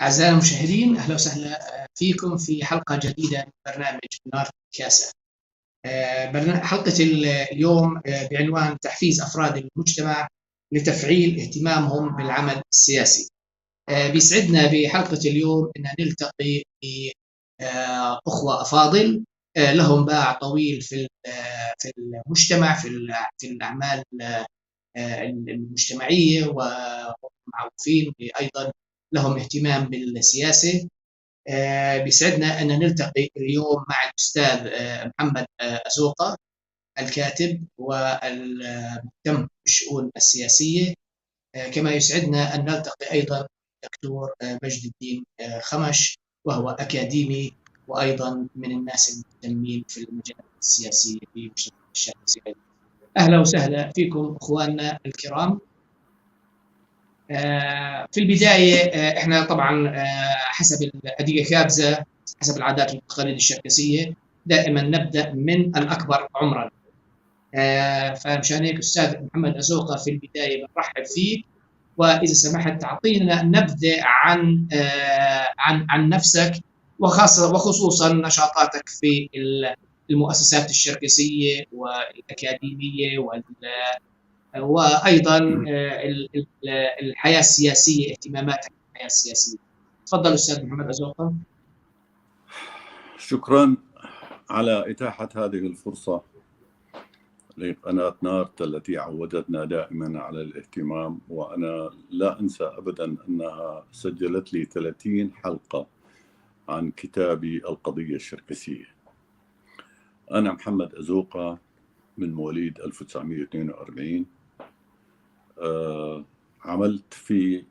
أعزائي المشاهدين، أهلا وسهلا فيكم في حلقة جديدة من برنامج نارت كاسة. حلقة اليوم بعنوان تحفيز أفراد المجتمع لتفعيل اهتمامهم بالعمل السياسي. بيسعدنا بحلقة اليوم أن نلتقي بأخوة أفاضل لهم باع طويل في المجتمع، في الأعمال المجتمعية، ومعروفين أيضا لهم اهتمام بالسياسة. بيسعدنا أن نلتقي اليوم مع الأستاذ محمد أزوقة، الكاتب والمهتم بالشؤون السياسية. كما يسعدنا أن نلتقي أيضا الدكتور مجد الدين خمش، وهو أكاديمي وأيضا من الناس المهتمين في المجال السياسي في مجتمع الشركسي. أهلا وسهلا فيكم أخواننا الكرام. في البداية، احنا طبعا حسب الأدية كابزة، حسب العادات والتقاليد الشركسية، دائما نبدأ من الأكبر عمرا. فمشان هيك أستاذ محمد أزوقة، في البداية بنرحب فيك، وإذا سمحت تعطينا نبذة عن نفسك، وخاصة وخصوصا نشاطاتك في المؤسسات الشركسية والأكاديمية وايضا الحياة السياسيه، اهتماماتك الحياة السياسيه. تفضل استاذ محمد ازوقه. شكرا على إتاحة هذه الفرصة لقناة نارت التي عودتنا دائما على الاهتمام، وأنا لا أنسى أبدا أنها سجلت لي 30 حلقة عن كتابي القضية الشركسية. أنا محمد أزوقة من مواليد 1942. عملت في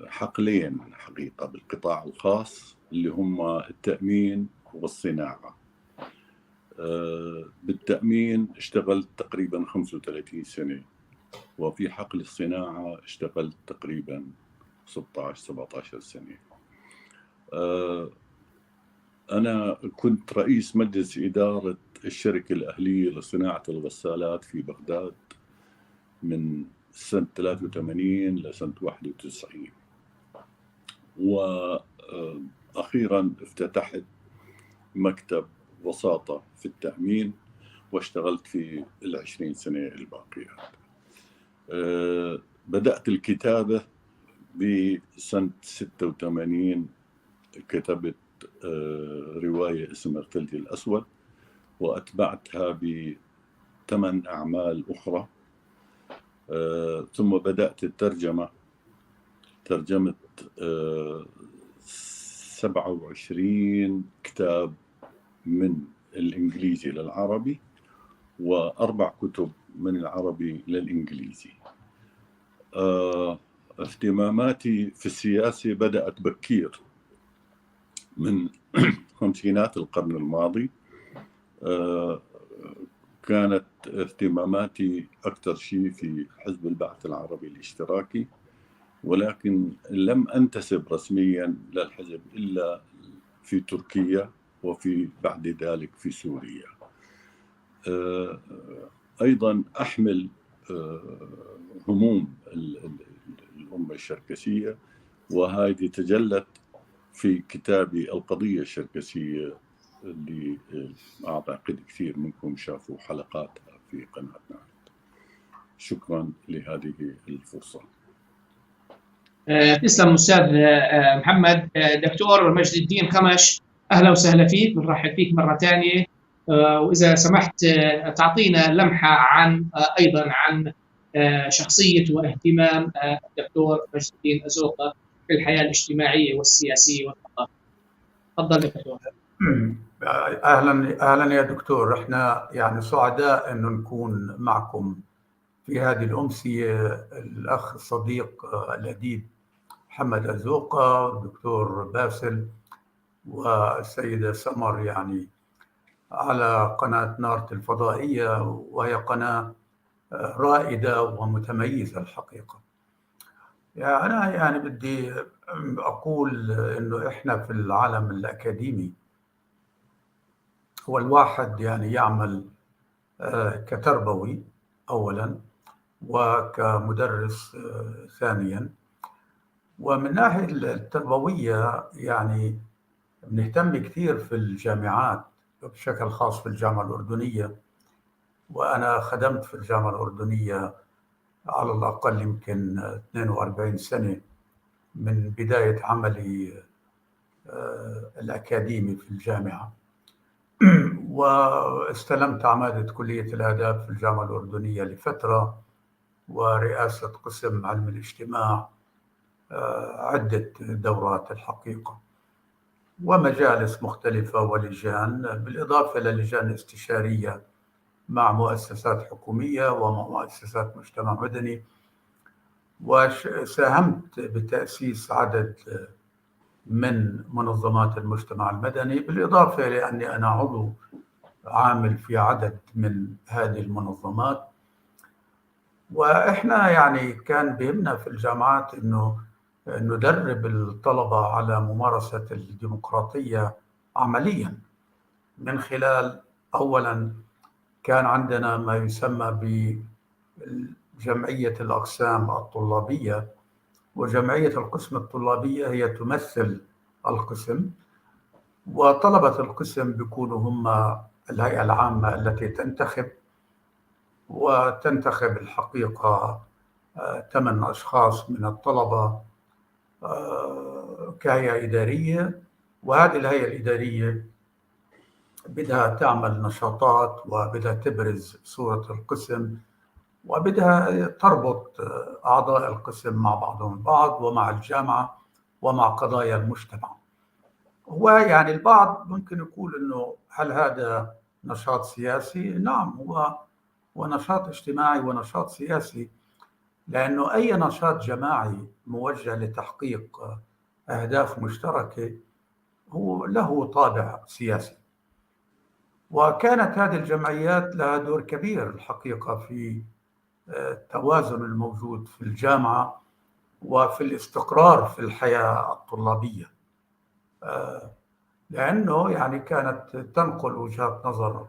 حقلين حقيقة بالقطاع الخاص، اللي هم التأمين والصناعة. بالتأمين اشتغلت تقريبا 35 سنة، وفي حقل الصناعة اشتغلت تقريبا 16 17 سنة. أنا كنت رئيس مجلس إدارة الشركة الأهلية لصناعة الغسالات في بغداد من سنة 83 لسنة 91، وأخيرا افتتحت مكتب وساطة في التأمين واشتغلت في 20 سنة الباقيات. بدأت الكتابة بسنة 86، كتبت رواية اسمها الثلج الأسود، وأتبعتها بثمان أعمال أخرى. ثم بدأت الترجمة، ترجمت 27 كتاب من الإنجليزي للعربي، وأربع كتب من العربي للإنجليزي. اهتماماتي في السياسة بدأت بكير من خمسينات القرن الماضي. كانت اهتماماتي أكثر شيء في حزب البعث العربي الاشتراكي، ولكن لم أنتسب رسميا للحزب إلا في تركيا، وفي بعد ذلك في سوريا. أيضا أحمل هموم الأمة الشركسية، وهذه تجلت في كتابي القضية الشركسية اللي أعتقد كثير منكم شافوا حلقاتها في قناتنا. شكرا لهذه الفرصة. تسلم أستاذ محمد. دكتور مجد الدين خمش، أهلا وسهلا فيك، بنرحب فيك مرة ثانية. وإذا سمحت تعطينا لمحة عن أيضا عن شخصية واهتمام الدكتور مجد الدين أزوقة في الحياة الاجتماعية والسياسية والثقافية. تفضل دكتور. اهلا اهلا يا دكتور، احنا يعني سعداء انه نكون معكم في هذه الامسيه، الاخ الصديق الاديب محمد أزوقة، الدكتور باسل، والسيدة سمر، يعني على قناة نارت الفضائيه، وهي قناة رائدة ومتميزه الحقيقه. يعني انا يعني بدي اقول انه احنا في العالم الاكاديمي هو الواحد يعني يعمل كتربوي اولا وكمدرس ثانيا. ومن ناحية التربوية يعني بنهتم كثير في الجامعات، بشكل خاص في الجامعة الأردنية، وأنا خدمت في الجامعة الأردنية على الأقل يمكن 42 سنة من بداية عملي الأكاديمي في الجامعة، واستلمت عمادة كلية الآداب في الجامعة الأردنية لفترة، ورئاسة قسم علم الاجتماع عدة دورات الحقيقة، ومجالس مختلفة ولجان، بالإضافة للجان استشارية مع مؤسسات حكومية ومع مؤسسات مجتمع مدني. وساهمت بتأسيس عدد من منظمات المجتمع المدني، بالإضافة لأني أنا عضو عامل في عدد من هذه المنظمات. وإحنا يعني كان بهمنا في الجامعات إنه ندرب الطلبة على ممارسة الديمقراطية عمليا، من خلال أولا كان عندنا ما يسمى بجمعية الأقسام الطلابية، وجمعية القسم الطلابية هي تمثل القسم، وطلبة القسم بيكونوا هم الهيئة العامة التي تنتخب، وتنتخب الحقيقة 8 أشخاص من الطلبة كهيئة إدارية. وهذه الهيئة الإدارية بدها تعمل نشاطات، وبدها تبرز صورة القسم، وبدها تربط أعضاء القسم مع بعضهم البعض ومع الجامعة ومع قضايا المجتمع. هو يعني البعض ممكن يقول إنه هل هذا نشاط سياسي؟ نعم، هو نشاط اجتماعي ونشاط سياسي، لأنه أي نشاط جماعي موجه لتحقيق أهداف مشتركة هو له طابع سياسي. وكانت هذه الجمعيات لها دور كبير الحقيقة في التوازن الموجود في الجامعة وفي الاستقرار في الحياة الطلابية، لأنه يعني كانت تنقل وجهات نظر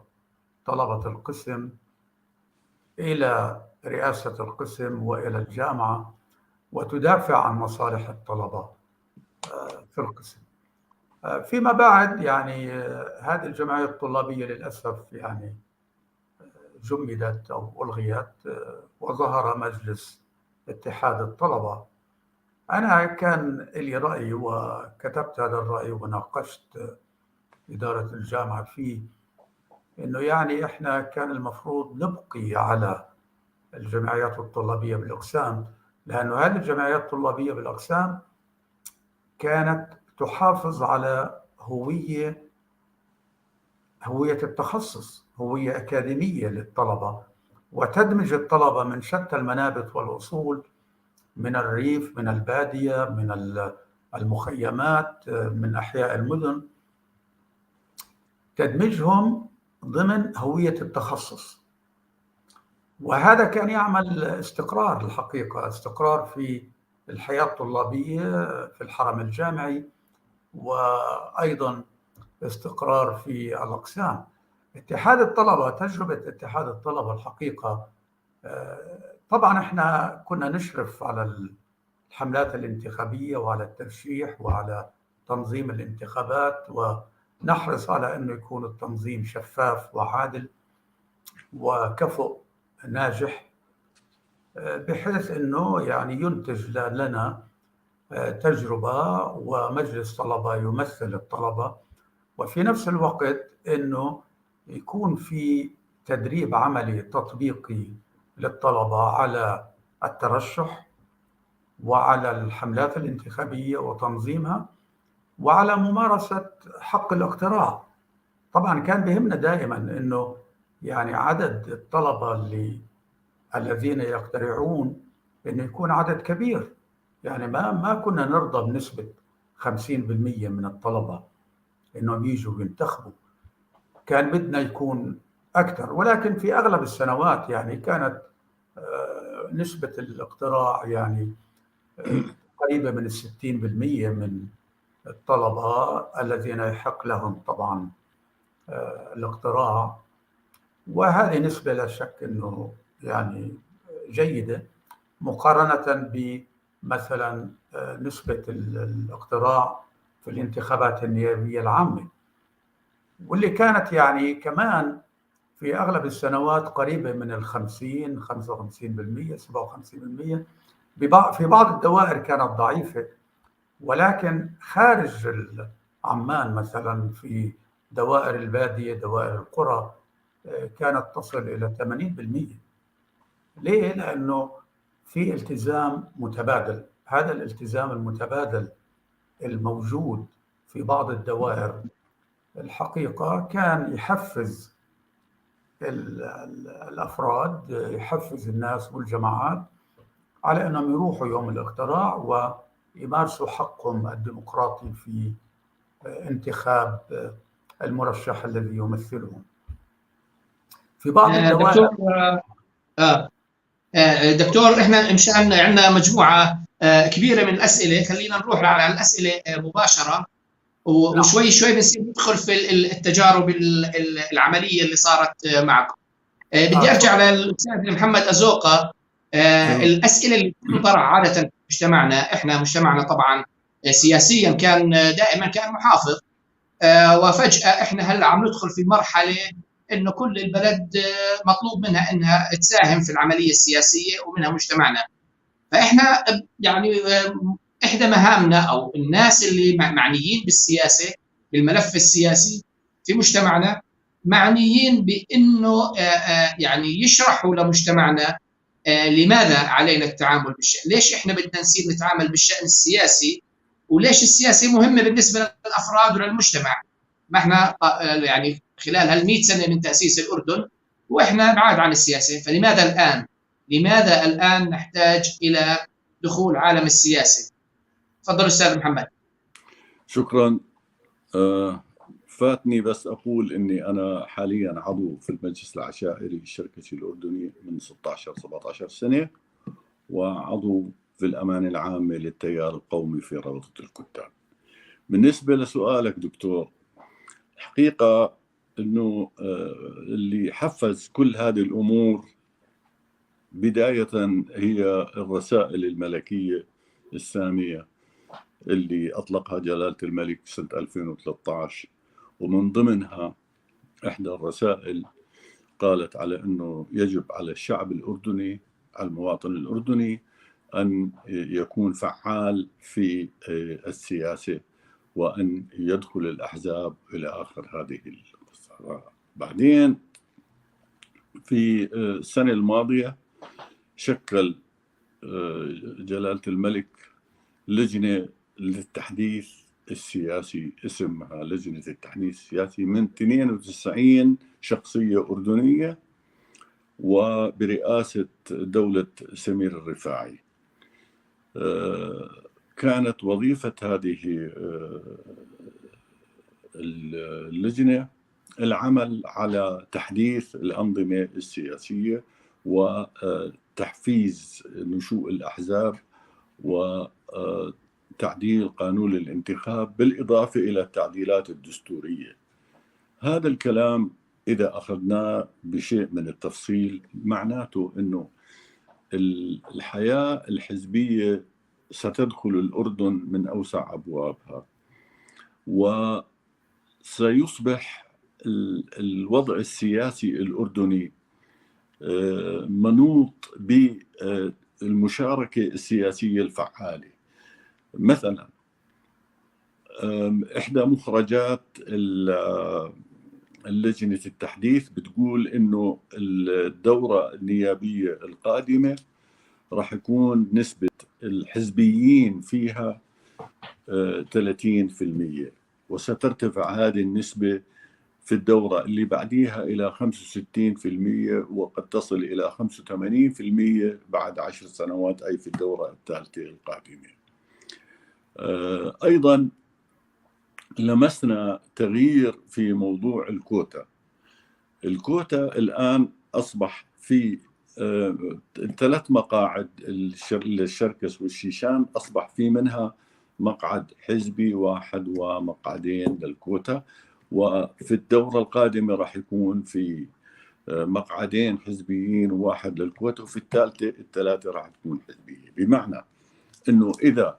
طلبة القسم إلى رئاسة القسم وإلى الجامعة، وتدافع عن مصالح الطلبة في القسم. فيما بعد يعني هذه الجمعية الطلابية للأسف يعني جمدت أو ألغيت، وظهر مجلس اتحاد الطلبة. أنا كان لي رأي وكتبت هذا الرأي وناقشت إدارة الجامعة فيه، إنه يعني إحنا كان المفروض نبقي على الجمعيات الطلابية بالأقسام، لأنه هذه الجمعيات الطلابية بالأقسام كانت تحافظ على هوية التخصص، هوية أكاديمية للطلبة، وتدمج الطلبة من شتى المنابت والأصول، من الريف، من البادية، من المخيمات، من أحياء المدن، تدمجهم ضمن هوية التخصص. وهذا كان يعمل استقرار الحقيقة، استقرار في الحياة الطلابية في الحرم الجامعي، وأيضا استقرار في الأقسام. اتحاد الطلبة، تجربة اتحاد الطلبة الحقيقة، طبعا احنا كنا نشرف على الحملات الانتخابية وعلى الترشيح وعلى تنظيم الانتخابات، ونحرص على أنه يكون التنظيم شفاف وعادل وكفؤ ناجح، بحيث أنه يعني ينتج لنا تجربة ومجلس طلبة يمثل الطلبة، وفي نفس الوقت أنه يكون في تدريب عملي تطبيقي للطلبة على الترشح وعلى الحملات الانتخابية وتنظيمها وعلى ممارسة حق الاقتراع. طبعا كان بهمنا دائما أنه يعني عدد الطلبة الذين يقترعون أنه يكون عدد كبير، يعني ما كنا نرضى بنسبة 50% من الطلبة أنهم يجوا ينتخبوا، كان بدنا يكون أكثر. ولكن في أغلب السنوات يعني كانت نسبة الاقتراع يعني قريبة من 60% من الطلبة الذين يحق لهم طبعا الاقتراع، وهذه نسبة لا شك أنه يعني جيدة مقارنة بمثلا نسبة الاقتراع في الانتخابات النيابية العامة، واللي كانت يعني كمان في أغلب السنوات قريبة من 50 55% 57%. في بعض الدوائر كانت ضعيفة، ولكن خارج عمان مثلا في دوائر البادية، دوائر القرى، كانت تصل إلى 80%. ليه؟ لأنه في التزام متبادل. هذا الالتزام المتبادل الموجود في بعض الدوائر الحقيقة كان يحفز الأفراد، يحفز الناس والجماعات على أنهم يروحوا يوم الاقتراع ويمارسوا حقهم الديمقراطي في انتخاب المرشح الذي يمثلهم. في بعض الدوائر دكتور، احنا مشان عندنا مجموعة كبيرة من الاسئلة، خلينا نروح على الاسئلة مباشرة وشوي شوي بنصير ندخل في التجارب العملية اللي صارت معكم. بدي ارجع للاستاذ محمد ازوقه. الاسئلة اللي تطرح عادة في مجتمعنا، احنا مجتمعنا طبعا سياسيا كان دائما كان محافظ، وفجاة احنا هلا عم ندخل في مرحلة انه كل البلد مطلوب منها انها تساهم في العملية السياسية ومنها مجتمعنا. فاحنا يعني احدى مهامنا او الناس اللي معنيين بالسياسة، بالملف السياسي في مجتمعنا، معنيين بانه يعني يشرحوا لمجتمعنا لماذا علينا التعامل بالشأن، ليش احنا بدنا نصير نتعامل بالشأن السياسي، وليش السياسة مهمة بالنسبة للافراد وللمجتمع. ما احنا يعني خلال هال100 سنة من تاسيس الاردن واحنا بعاد عن السياسة، فلماذا الان؟ لماذا الان نحتاج الى دخول عالم السياسة؟ تفضل استاذ محمد. شكرا. فاتني بس اقول اني انا حاليا عضو في المجلس العشائري الشركسي الاردني من 16 17 سنة، وعضو في الامانة العامة للتيار القومي في رابطه الكتاب. بالنسبة لسؤالك دكتور، الحقيقة انه اللي حفز كل هذه الامور بداية هي الرسائل الملكية السامية اللي اطلقها جلاله الملك سنة 2013، ومن ضمنها احدى الرسائل قالت على انه يجب على الشعب الاردني، على المواطن الاردني، ان يكون فعال في السياسة وان يدخل الاحزاب الى اخر هذه القصة. بعدين في السنة الماضية شكل جلاله الملك لجنة للتحديث السياسي اسمها لجنة التحديث السياسي، من 92 شخصية أردنية وبرئاسة دولة سمير الرفاعي. كانت وظيفة هذه اللجنة العمل على تحديث الأنظمة السياسية وتحفيز نشوء الأحزاب وتعديل قانون الانتخاب، بالإضافة إلى التعديلات الدستورية. هذا الكلام إذا أخذناه بشيء من التفصيل معناته أنه الحياة الحزبية ستدخل الأردن من أوسع أبوابها، وسيصبح الوضع السياسي الأردني منوط بالمشاركة السياسية الفعالة. مثلا إحدى مخرجات لجنة التحديث بتقول إنه الدورة النيابية القادمة راح يكون نسبة الحزبيين فيها 30%، وسترتفع هذه النسبة في الدورة اللي بعديها إلى 65%، وقد تصل إلى 85% بعد 10 سنوات، أي في الدورة الثالثة القادمة. أيضا لمسنا تغيير في موضوع الكوتا. الكوتا الآن أصبح في 3 مقاعد للشركس والشيشان، أصبح في منها مقعد حزبي واحد ومقعدين للكوتا، وفي الدورة القادمة راح يكون في مقعدين حزبيين وواحد للكوتا، وفي الثالثة الثلاثة راح تكون حزبية. بمعنى أنه إذا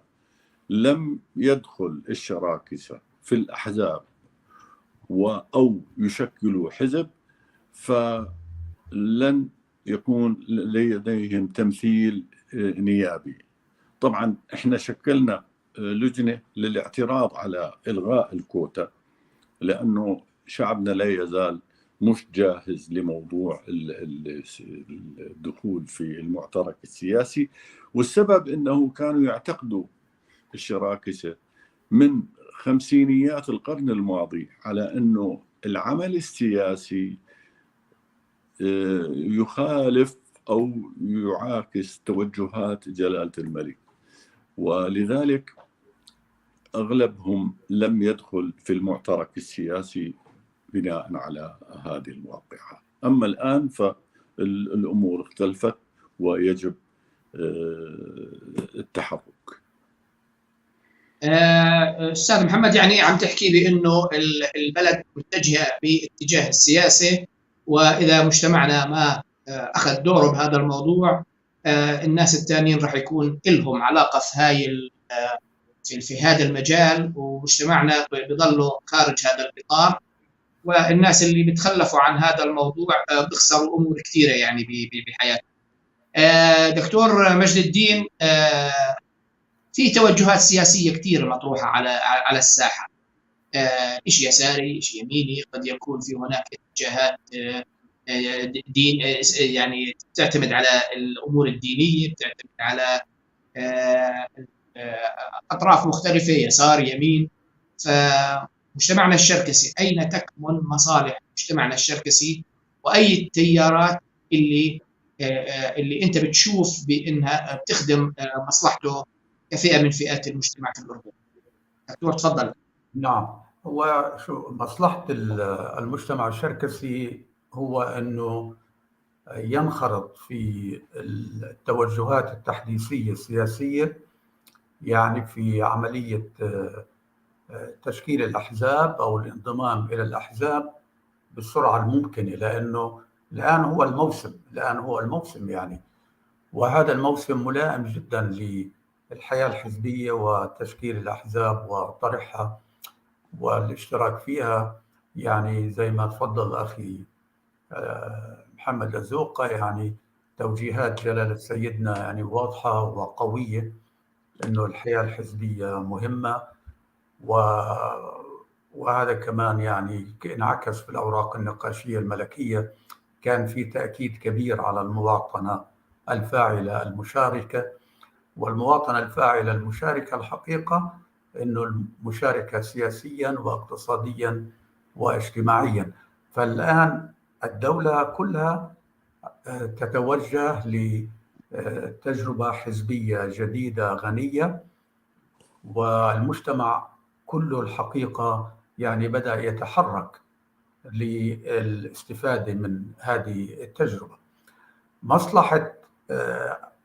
لم يدخل الشراكسة في الأحزاب أو يشكلوا حزب فلن يكون لديهم تمثيل نيابي. طبعا احنا شكلنا لجنة للاعتراض على إلغاء الكوتا، لأنه شعبنا لا يزال مش جاهز لموضوع الدخول في المعترك السياسي. والسبب أنه كانوا يعتقدوا الشراكسة من خمسينيات القرن الماضي على أنه العمل السياسي يخالف أو يعاكس توجهات جلالة الملك، ولذلك أغلبهم لم يدخل في المعترك السياسي بناء على هذه الواقعة. أما الآن فالأمور اختلفت ويجب التحرك. أستاذ محمد، يعني عم تحكي لي إنه البلد متجهة باتجاه السياسة، وإذا مجتمعنا ما أخذ دوره بهذا الموضوع الناس الثانيين راح يكون لهم علاقة في هاي في هذا المجال، ومجتمعنا بيضلوا خارج هذا الإطار، والناس اللي بيتخلفوا عن هذا الموضوع بيخسروا أمور كثيرة يعني بحياتهم. دكتور مجد الدين، في توجهات سياسية كثيرة مطروحة على الساحة، شيء يساري، شيء يميني، قد يكون في هناك اتجاهات دين يعني تعتمد على الأمور الدينية، بتعتمد على أطراف مختلفة، يسار يمين. فمجتمعنا الشركسي أين تكمن مصالح مجتمعنا الشركسي، وأي التيارات اللي أنت بتشوف بأنها بتخدم مصلحته كفئة من فئات المجتمع في الأردن؟ دكتور تفضل. نعم، هو شو مصلحة المجتمع الشركسي؟ هو أنه ينخرط في التوجهات التحديثية السياسية، يعني في عملية تشكيل الأحزاب أو الانضمام إلى الأحزاب بالسرعة الممكنة، لأنه الآن هو الموسم، الآن هو الموسم يعني، وهذا الموسم ملائم جدا للحياة الحزبية وتشكيل الأحزاب وطرحها والاشتراك فيها. يعني زي ما تفضل أخي محمد لزوقة، يعني توجيهات جلالة سيدنا يعني واضحة وقوية إنه الحياة الحزبية مهمة، وهذا كمان يعني انعكس في الأوراق النقاشية الملكية، كان في تأكيد كبير على المواطنة الفاعلة المشاركة. والمواطنة الفاعلة المشاركة الحقيقة إنه المشاركة سياسيا واقتصاديا واجتماعيا. فالآن الدولة كلها تتوجه لتجربة حزبية جديدة غنية، والمجتمع كله الحقيقة يعني بدأ يتحرك للاستفادة من هذه التجربة. مصلحة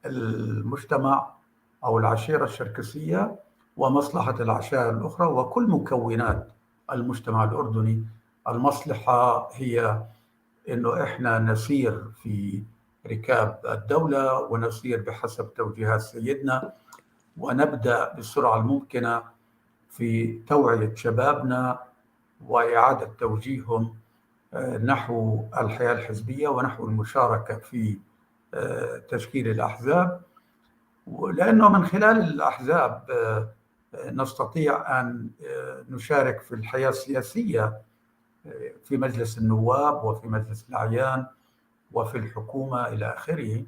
المجتمع أو العشيرة الشركسية ومصلحة العشائر الأخرى وكل مكونات المجتمع الأردني، المصلحة هي إنه إحنا نسير في ركاب الدولة ونسير بحسب توجيهات سيدنا، ونبدأ بالسرعة الممكنة في توعية شبابنا وإعادة توجيههم نحو الحياة الحزبية ونحو المشاركة في تشكيل الأحزاب، لأنه من خلال الأحزاب نستطيع أن نشارك في الحياة السياسية في مجلس النواب وفي مجلس الأعيان وفي الحكومة إلى آخره،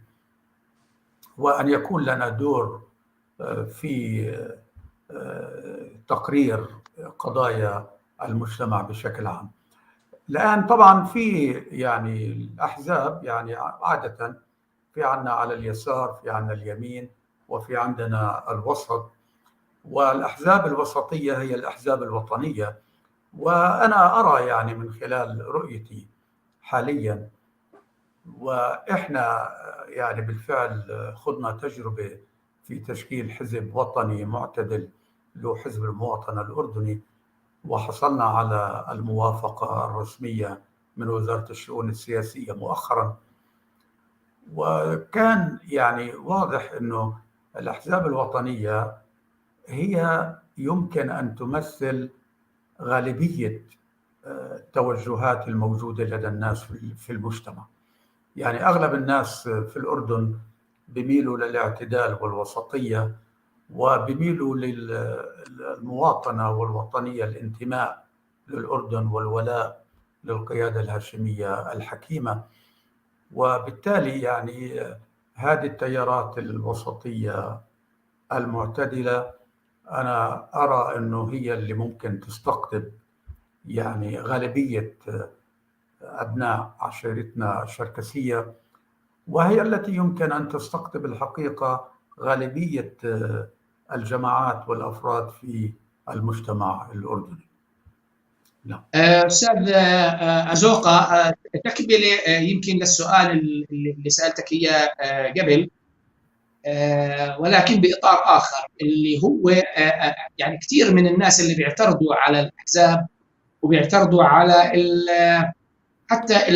وأن يكون لنا دور في تقرير قضايا المجتمع بشكل عام. الآن طبعا في يعني الأحزاب، يعني عادة في عنا على اليسار، في عنا اليمين، وفي عندنا الوسط، والأحزاب الوسطية هي الأحزاب الوطنية. وأنا أرى يعني من خلال رؤيتي حاليا، وإحنا يعني بالفعل خضنا تجربة في تشكيل حزب وطني معتدل له حزب المواطنة الأردني، وحصلنا على الموافقة الرسمية من وزارة الشؤون السياسية مؤخرا. وكان يعني واضح أنه الأحزاب الوطنية هي يمكن أن تمثل غالبية التوجهات الموجودة لدى الناس في المجتمع. يعني أغلب الناس في الأردن بميلوا للاعتدال والوسطية، وبميلوا للمواطنة والوطنية، الانتماء للأردن والولاء للقيادة الهاشمية الحكيمة. وبالتالي يعني هذه التيارات الوسطية المعتدلة أنا أرى أنه هي اللي ممكن تستقطب يعني غالبية أبناء عشيرتنا الشركسية، وهي التي يمكن أن تستقطب الحقيقة غالبية الجماعات والأفراد في المجتمع الأردني. نعم. أستاذ أزوقة، تكملة يمكن للسؤال اللي سألتك إياه قبل، ولكن بإطار آخر، اللي هو يعني كثير من الناس اللي بيعترضوا على الأحزاب وبيعترضوا على حتى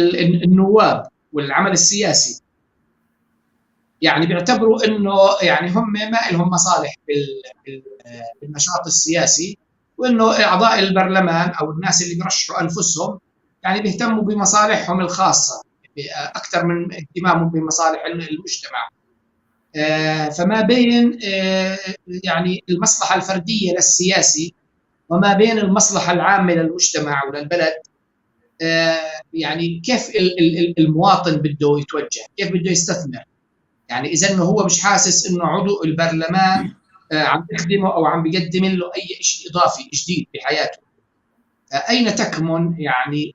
النواب والعمل السياسي، يعني بيعتبروا إنه يعني هم ما لهم مصالح بالنشاط السياسي، وإنه أعضاء البرلمان أو الناس اللي بيرشحوا أنفسهم يعني بيهتموا بمصالحهم الخاصة أكثر من اهتمامهم بمصالح المجتمع. فما بين يعني المصلحة الفردية للسياسي وما بين المصلحة العامة للمجتمع وللبلد، يعني كيف المواطن بده يتوجه؟ كيف بده يستثمر؟ يعني إذا إنه هو مش حاسس إنه عضو البرلمان عم بيخدمه أو عم بيقدم له أي شيء إضافي جديد بحياته، أين تكمن يعني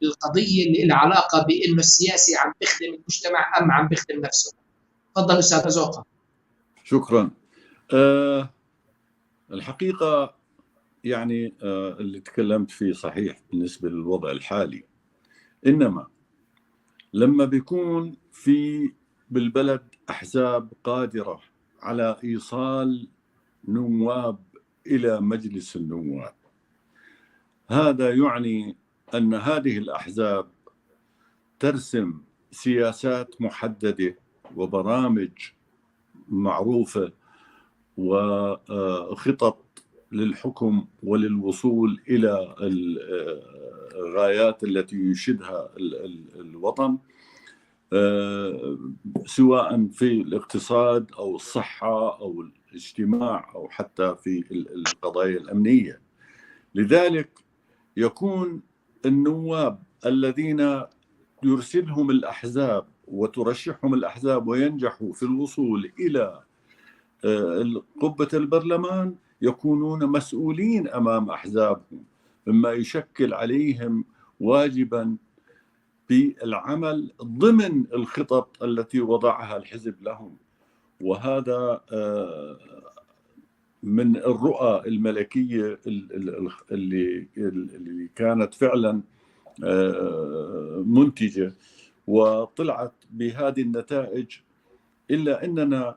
القضية اللي لها علاقة بإنه السياسي عم بيخدم المجتمع أم عم بيخدم نفسه؟ تفضل أستاذ أزوقة. شكرا. الحقيقة يعني اللي تكلمت فيه صحيح بالنسبة للوضع الحالي، إنما لما بيكون في بالبلد أحزاب قادرة على إيصال نواب إلى مجلس النواب، هذا يعني أن هذه الأحزاب ترسم سياسات محددة وبرامج معروفة وخطط للحكم وللوصول إلى الغايات التي ينشدها الوطن، سواء في الاقتصاد أو الصحة أو الاجتماع أو حتى في القضايا الأمنية. لذلك يكون النواب الذين يرسلهم الأحزاب وترشحهم الأحزاب وينجحوا في الوصول إلى قبة البرلمان يكونون مسؤولين أمام أحزابهم، مما يشكل عليهم واجبا بالعمل ضمن الخطط التي وضعها الحزب لهم. وهذا من الرؤى الملكية اللي كانت فعلا منتجة وطلعت بهذه النتائج. إلا أننا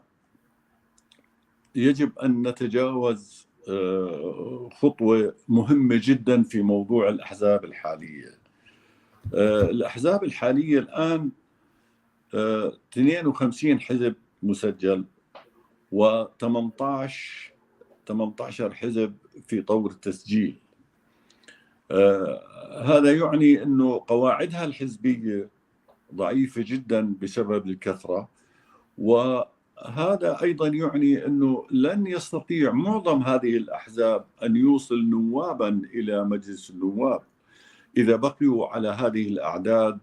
يجب أن نتجاوز خطوة مهمة جدا في موضوع الأحزاب الحالية. الأحزاب الحالية الآن 52 حزب مسجل و18 حزب في طور التسجيل. هذا يعني أنه قواعدها الحزبية ضعيفة جدا بسبب الكثرة، وهذا أيضا يعني أنه لن يستطيع معظم هذه الأحزاب أن يوصل نوابا إلى مجلس النواب إذا بقيوا على هذه الأعداد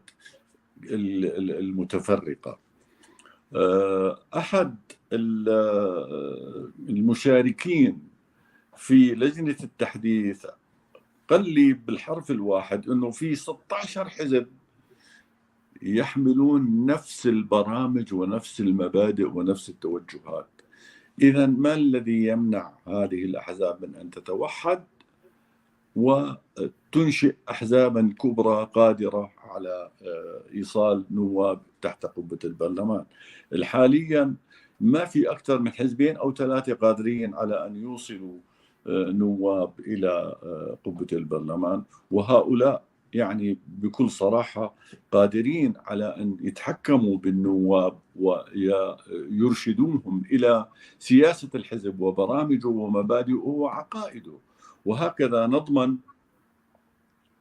المتفرقة. أحد المشاركين في لجنة التحديث قال لي بالحرف الواحد أنه في 16 حزب يحملون نفس البرامج ونفس المبادئ ونفس التوجهات. إذا ما الذي يمنع هذه الأحزاب من أن تتوحد وتنشئ أحزابا كبرى قادرة على إيصال نواب تحت قبة البرلمان؟ حاليا ما في أكثر من حزبين أو ثلاثة قادرين على أن يوصلوا نواب إلى قبة البرلمان، وهؤلاء يعني بكل صراحة قادرين على أن يتحكموا بالنواب ويرشدوهم إلى سياسة الحزب وبرامجه ومبادئه وعقائده، وهكذا نضمن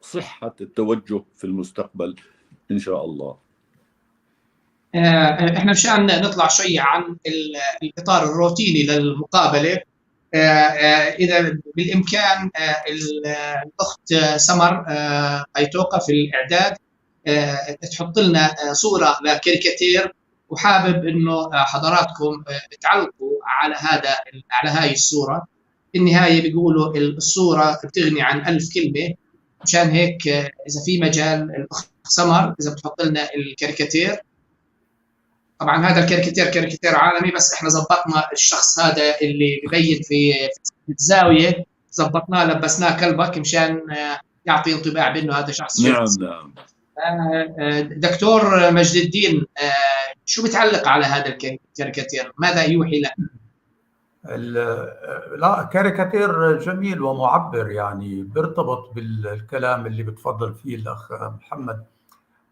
صحة التوجه في المستقبل إن شاء الله. احنا مشان نطلع شوي عن الإطار الروتيني للمقابلة، إذا بالإمكان الأخت سمر أيتوقا في الإعداد تحط لنا صورة لكاريكاتير، وحابب إنه حضراتكم تعلقوا على هذا، على هاي الصورة. في النهاية بيقولوا الصورة بتغني عن 1000 كلمة، مشان هيك إذا في مجال الأخت سمر إذا بتحط لنا الكاريكاتير. طبعا هذا الكاريكاتير كاريكاتير عالمي، بس احنا زبطنا الشخص هذا اللي ببين في الزاوية، زبطناه لبسناه كلبك مشان يعطي انطباع بانه هذا شخص. نعم نعم. دكتور مجد الدين، شو بتعلق على هذا الكاريكاتير؟ ماذا يوحي لك؟ لا، كاريكاتير جميل ومعبر، يعني بيرتبط بالكلام اللي بتفضل فيه الأخ محمد.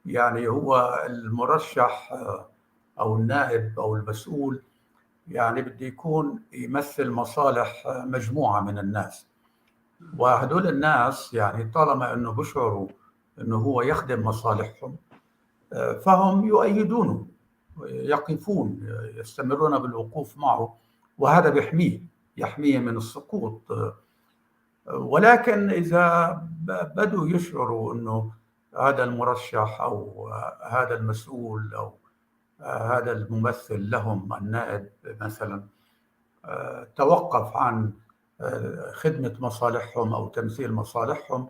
يعني هو المرشح أو النائب أو المسؤول يعني بده يكون يمثل مصالح مجموعة من الناس، وهدول الناس يعني طالما أنه بشعروا أنه هو يخدم مصالحهم فهم يؤيدونه، يقفون، يستمرون بالوقوف معه، وهذا بيحميه، يحميه من السقوط. ولكن إذا بدوا يشعروا أنه هذا المرشح أو هذا المسؤول أو هذا الممثل لهم، النائب مثلا، توقف عن خدمة مصالحهم أو تمثيل مصالحهم،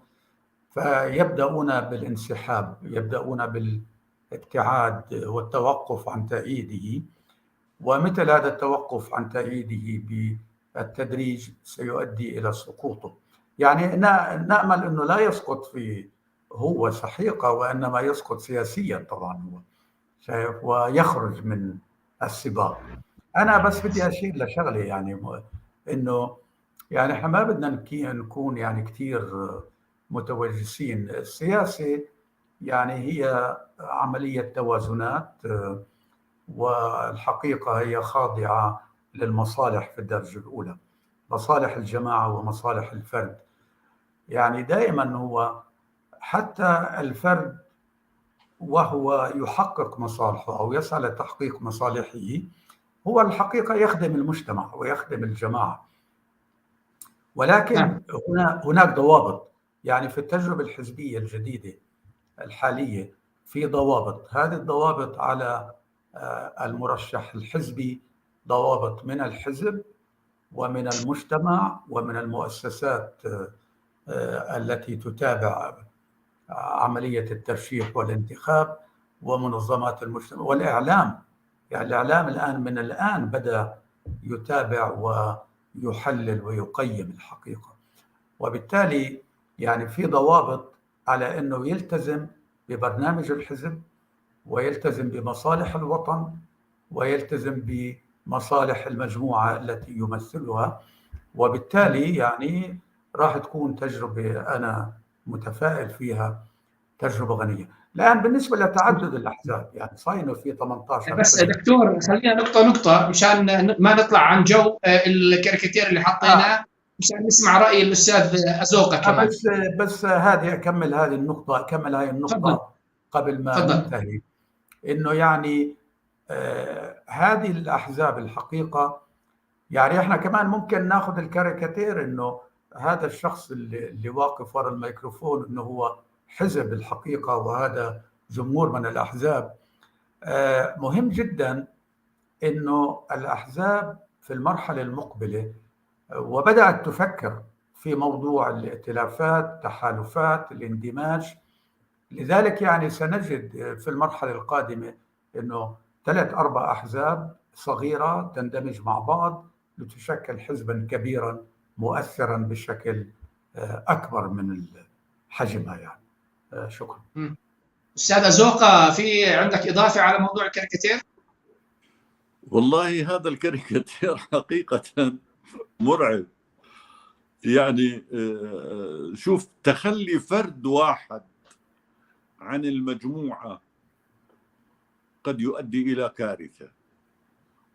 فيبدأون بالانسحاب، يبدأون بالابتعاد والتوقف عن تأييده. ومثل هذا التوقف عن تأييده بالتدريج سيؤدي إلى سقوطه. يعني نأمل أنه لا يسقط في هو سحيقة، وإنما يسقط سياسيا طبعا هو شايف، ويخرج من السباق. أنا بس بدي أشير لشغلة، يعني إنه يعني إحنا ما بدنا نكون يعني كثير متوجسين. السياسة يعني هي عملية توازنات، والحقيقة هي خاضعة للمصالح في الدرجة الأولى، مصالح الجماعة ومصالح الفرد. يعني دائما هو حتى الفرد وهو يحقق مصالحه أو يسعى لتحقيق مصالحه، هو الحقيقة يخدم المجتمع ويخدم الجماعة. ولكن هناك ضوابط، يعني في التجربة الحزبية الجديدة الحالية في ضوابط. هذه الضوابط على المرشح الحزبي ضوابط من الحزب ومن المجتمع ومن المؤسسات التي تتابع عملية الترشيح والانتخاب ومنظمات المجتمع والإعلام. يعني الإعلام الآن من الآن بدأ يتابع ويحلل ويقيم الحقيقة، وبالتالي يعني في ضوابط على أنه يلتزم ببرنامج الحزب ويلتزم بمصالح الوطن ويلتزم بمصالح المجموعة التي يمثلها. وبالتالي يعني راح تكون تجربة أنا متفائل فيها، تجربة غنية. الآن بالنسبة لتعدد الأحزاب، يعني صحيح إنه في 18. بس دكتور خلينا نقطة نقطة مشان ما نطلع عن جو الكاريكاتير اللي حطيناه، مشان نسمع رأي الأستاذ أزوقة كمان. بس هذه أكمل هذه النقطة، أكمل هذه النقطة قبل ما ننتهي. إنه يعني هذه الأحزاب الحقيقة، يعني إحنا كمان ممكن ناخذ الكاريكاتير إنه هذا الشخص اللي واقف وراء الميكروفون إنه هو حزب الحقيقة، وهذا جمهور من الأحزاب. مهم جدا إنه الأحزاب في المرحلة المقبلة وبدأت تفكر في موضوع الائتلافات، التحالفات، الاندماج. لذلك يعني سنجد في المرحلة القادمة إنه 3-4 أحزاب صغيرة تندمج مع بعض لتشكل حزبا كبيرا مؤثرا بشكل أكبر من حجمها يعني. شكرا. أستاذ زوقة، في عندك إضافة على موضوع الكاريكاتير؟ والله هذا الكاريكاتير حقيقة مرعب. يعني شوف، تخلي فرد واحد عن المجموعة قد يؤدي إلى كارثة،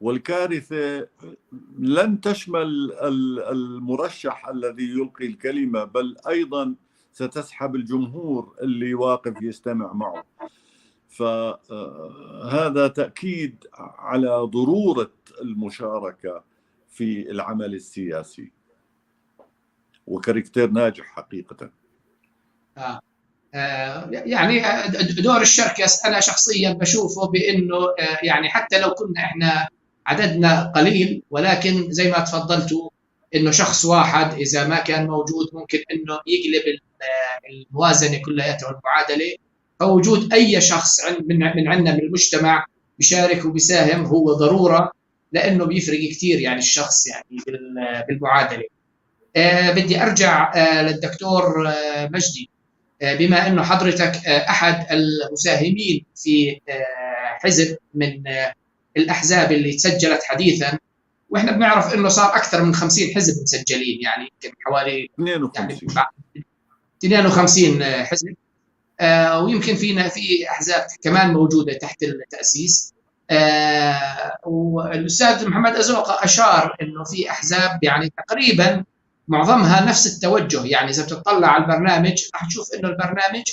والكارثة لن تشمل المرشح الذي يلقي الكلمة، بل أيضا ستسحب الجمهور اللي واقف يستمع معه. فهذا تأكيد على ضرورة المشاركة في العمل السياسي، وكاريكتير ناجح حقيقة. يعني دور الشركس أنا شخصيا بشوفه بأنه يعني حتى لو كنا إحنا عددنا قليل، ولكن زي ما تفضلتوا إنه شخص واحد إذا ما كان موجود ممكن إنه يقلب الموازنة كلياتها والمعادلة. فوجود أي شخص من عندنا من المجتمع بيشارك وبيساهم هو ضرورة، لأنه بيفرق كثير يعني الشخص يعني بالمعادلة. بدي أرجع للدكتور مجدي، بما أنه حضرتك أحد المساهمين في حزب من الأحزاب اللي تسجلت حديثا، وإحنا بنعرف أنه صار أكثر من 50 حزب مسجلين، يعني يمكن حوالي 52 يعني حزب، ويمكن فينا في أحزاب كمان موجودة تحت التأسيس. والأستاذ محمد أزوقة أشار أنه في أحزاب يعني تقريبا معظمها نفس التوجه، يعني إذا بتطلع على البرنامج راح تشوف إنه البرنامج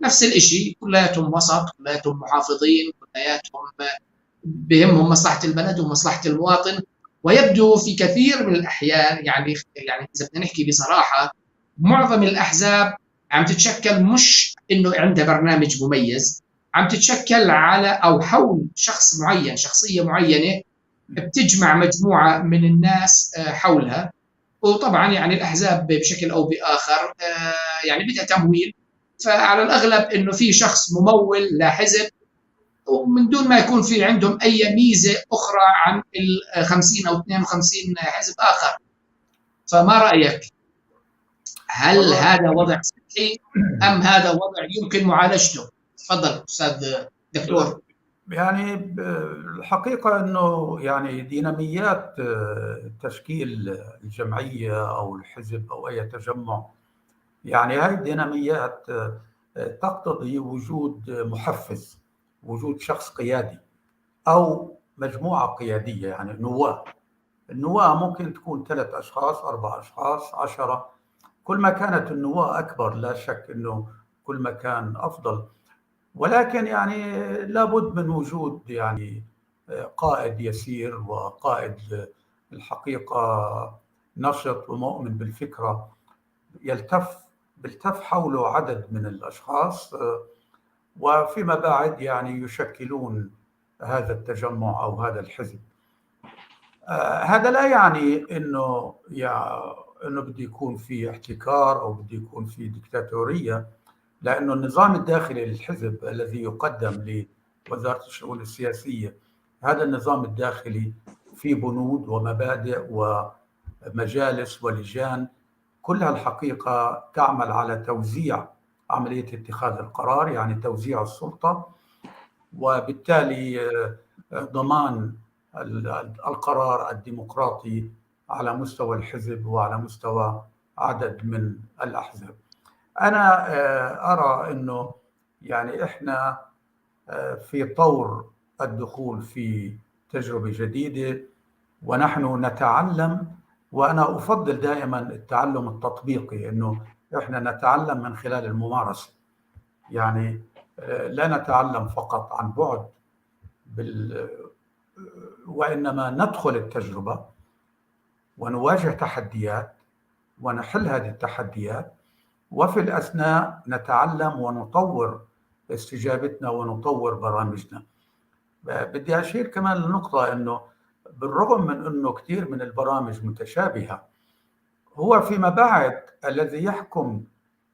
نفس الإشي، كلياتهم وسط، كلياتهم محافظين، كلياتهم بهمهم مصلحة البلد ومصلحة المواطن. ويبدو في كثير من الأحيان يعني إذا بدنا نحكي بصراحة معظم الأحزاب عم تتشكل مش إنه عندها برنامج مميز، عم تتشكل على أو حول شخص معين، شخصية معينة بتجمع مجموعة من الناس حولها. وطبعا يعني الأحزاب بشكل أو بآخر يعني بدها تمويل، فعلى الأغلب إنه في شخص ممول لحزب، ومن دون ما يكون في عندهم أي ميزة أخرى عن ال 50 أو 52 حزب آخر. فما رأيك؟ هل هذا وضع صحي أم هذا وضع يمكن معالجته؟ تفضل أستاذ دكتور. يعني الحقيقة أنه يعني ديناميات تشكيل الجمعية أو الحزب أو أي تجمع، يعني هاي الديناميات تقتضي وجود محفز، وجود شخص قيادي أو مجموعة قيادية، يعني نواة. النواة ممكن تكون 3 أشخاص، 4 أشخاص، 10. كل ما كانت النواة أكبر لا شك أنه كل ما كان أفضل، ولكن يعني لابد من وجود يعني قائد يسير وقائد الحقيقة نشط ومؤمن بالفكرة، بيلتف حوله عدد من الأشخاص، وفيما بعد يعني يشكلون هذا التجمع أو هذا الحزب. هذا لا يعني إنه بده يكون في احتكار أو بده يكون في ديكتاتورية، لأنه النظام الداخلي للحزب الذي يقدم لوزارة الشؤون السياسية، هذا النظام الداخلي فيه بنود ومبادئ ومجالس ولجان، كلها الحقيقة تعمل على توزيع عملية اتخاذ القرار، يعني توزيع السلطة، وبالتالي ضمان القرار الديمقراطي على مستوى الحزب وعلى مستوى عدد من الأحزاب. أنا أرى أنه يعني إحنا في طور الدخول في تجربة جديدة ونحن نتعلم، وأنا أفضل دائما التعلم التطبيقي، أنه إحنا نتعلم من خلال الممارسة، يعني لا نتعلم فقط عن بعد وإنما ندخل التجربة ونواجه تحديات ونحل هذه التحديات، وفي الأثناء نتعلم ونطور استجابتنا ونطور برامجنا. بدي أشير كمان لنقطة، أنه بالرغم من أنه كثير من البرامج متشابهة، هو فيما بعد الذي يحكم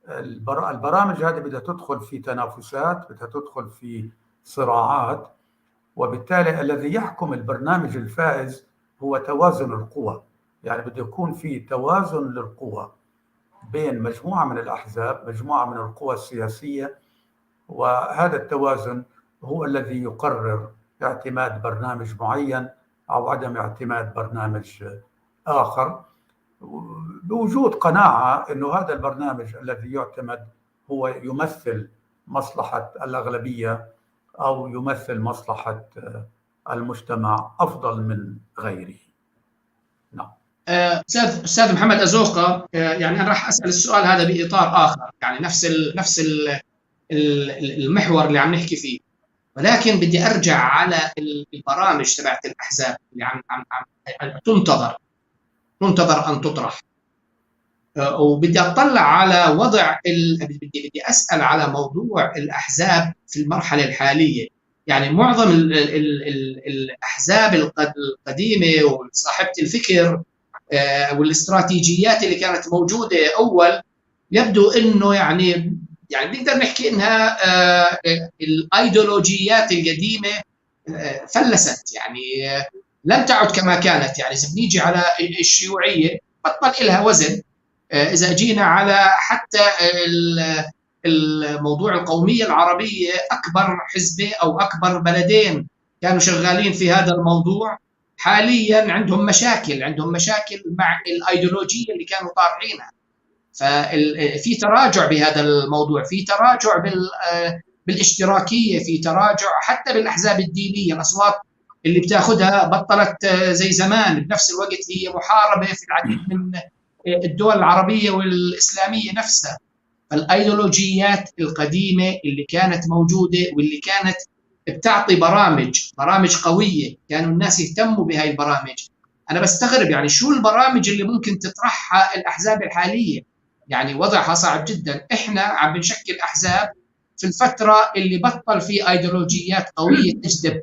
البرامج هذه بدها تدخل في تنافسات، بدها تدخل في صراعات، وبالتالي الذي يحكم البرنامج الفائز هو توازن القوى. يعني بده يكون في توازن للقوى بين مجموعة من الأحزاب، مجموعة من القوى السياسية، وهذا التوازن هو الذي يقرر اعتماد برنامج معين أو عدم اعتماد برنامج آخر، بوجود قناعة أنه هذا البرنامج الذي يعتمد هو يمثل مصلحة الأغلبية أو يمثل مصلحة المجتمع أفضل من غيره. نعم. أستاذ محمد أزوقة، يعني أنا راح أسأل السؤال هذا بإطار آخر، يعني نفس المحور اللي عم نحكي فيه، ولكن بدي أرجع على البرامج تبعت الأحزاب اللي عم عم عم تنتظر أن تطرح، وبدي أطلع على وضع بدي أسأل على موضوع الأحزاب في المرحلة الحالية. يعني معظم الأحزاب القديمة وصاحبة الفكر والاستراتيجيات اللي كانت موجودة أول، يبدو إنه يعني بنقدر نحكي إنها الأيديولوجيات القديمة فلست، يعني لم تعد كما كانت. يعني إذا بنيجي على الشيوعية بطل إلها وزن، إذا جينا على حتى الموضوع القومية العربية، أكبر حزبين أو أكبر بلدين كانوا شغالين في هذا الموضوع حاليا عندهم مشاكل مع الأيديولوجية اللي كانوا طارحينها. ففي تراجع بهذا الموضوع، في تراجع بالاشتراكية، في تراجع حتى بالأحزاب الدينية، الأصوات اللي بتاخذها بطلت زي زمان. بنفس الوقت هي محاربة في العديد من الدول العربية والإسلامية نفسها. فالأيديولوجيات القديمة اللي كانت موجودة واللي كانت بتعطي برامج قوية، كانوا الناس يهتموا بهاي البرامج. أنا بستغرب يعني شو البرامج اللي ممكن تطرحها الأحزاب الحالية؟ يعني وضعها صعب جدا. إحنا عم بنشكل أحزاب في الفترة اللي بطل في أيديولوجيات قوية تجذب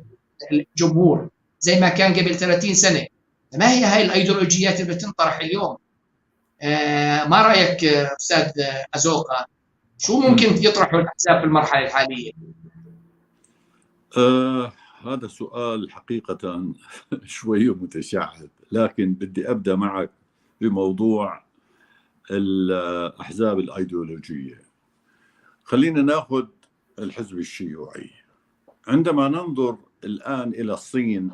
الجمهور زي ما كان قبل 30 سنة. ما هي هاي الأيديولوجيات اللي بتنطرح اليوم؟ ما رأيك أستاذ أزوقة؟ شو ممكن يطرحوا الأحزاب في المرحلة الحالية؟ هذا سؤال حقيقة شوي متشعب، لكن بدي أبدأ معك بموضوع الأحزاب الأيديولوجية. خلينا ناخذ الحزب الشيوعي. عندما ننظر الآن إلى الصين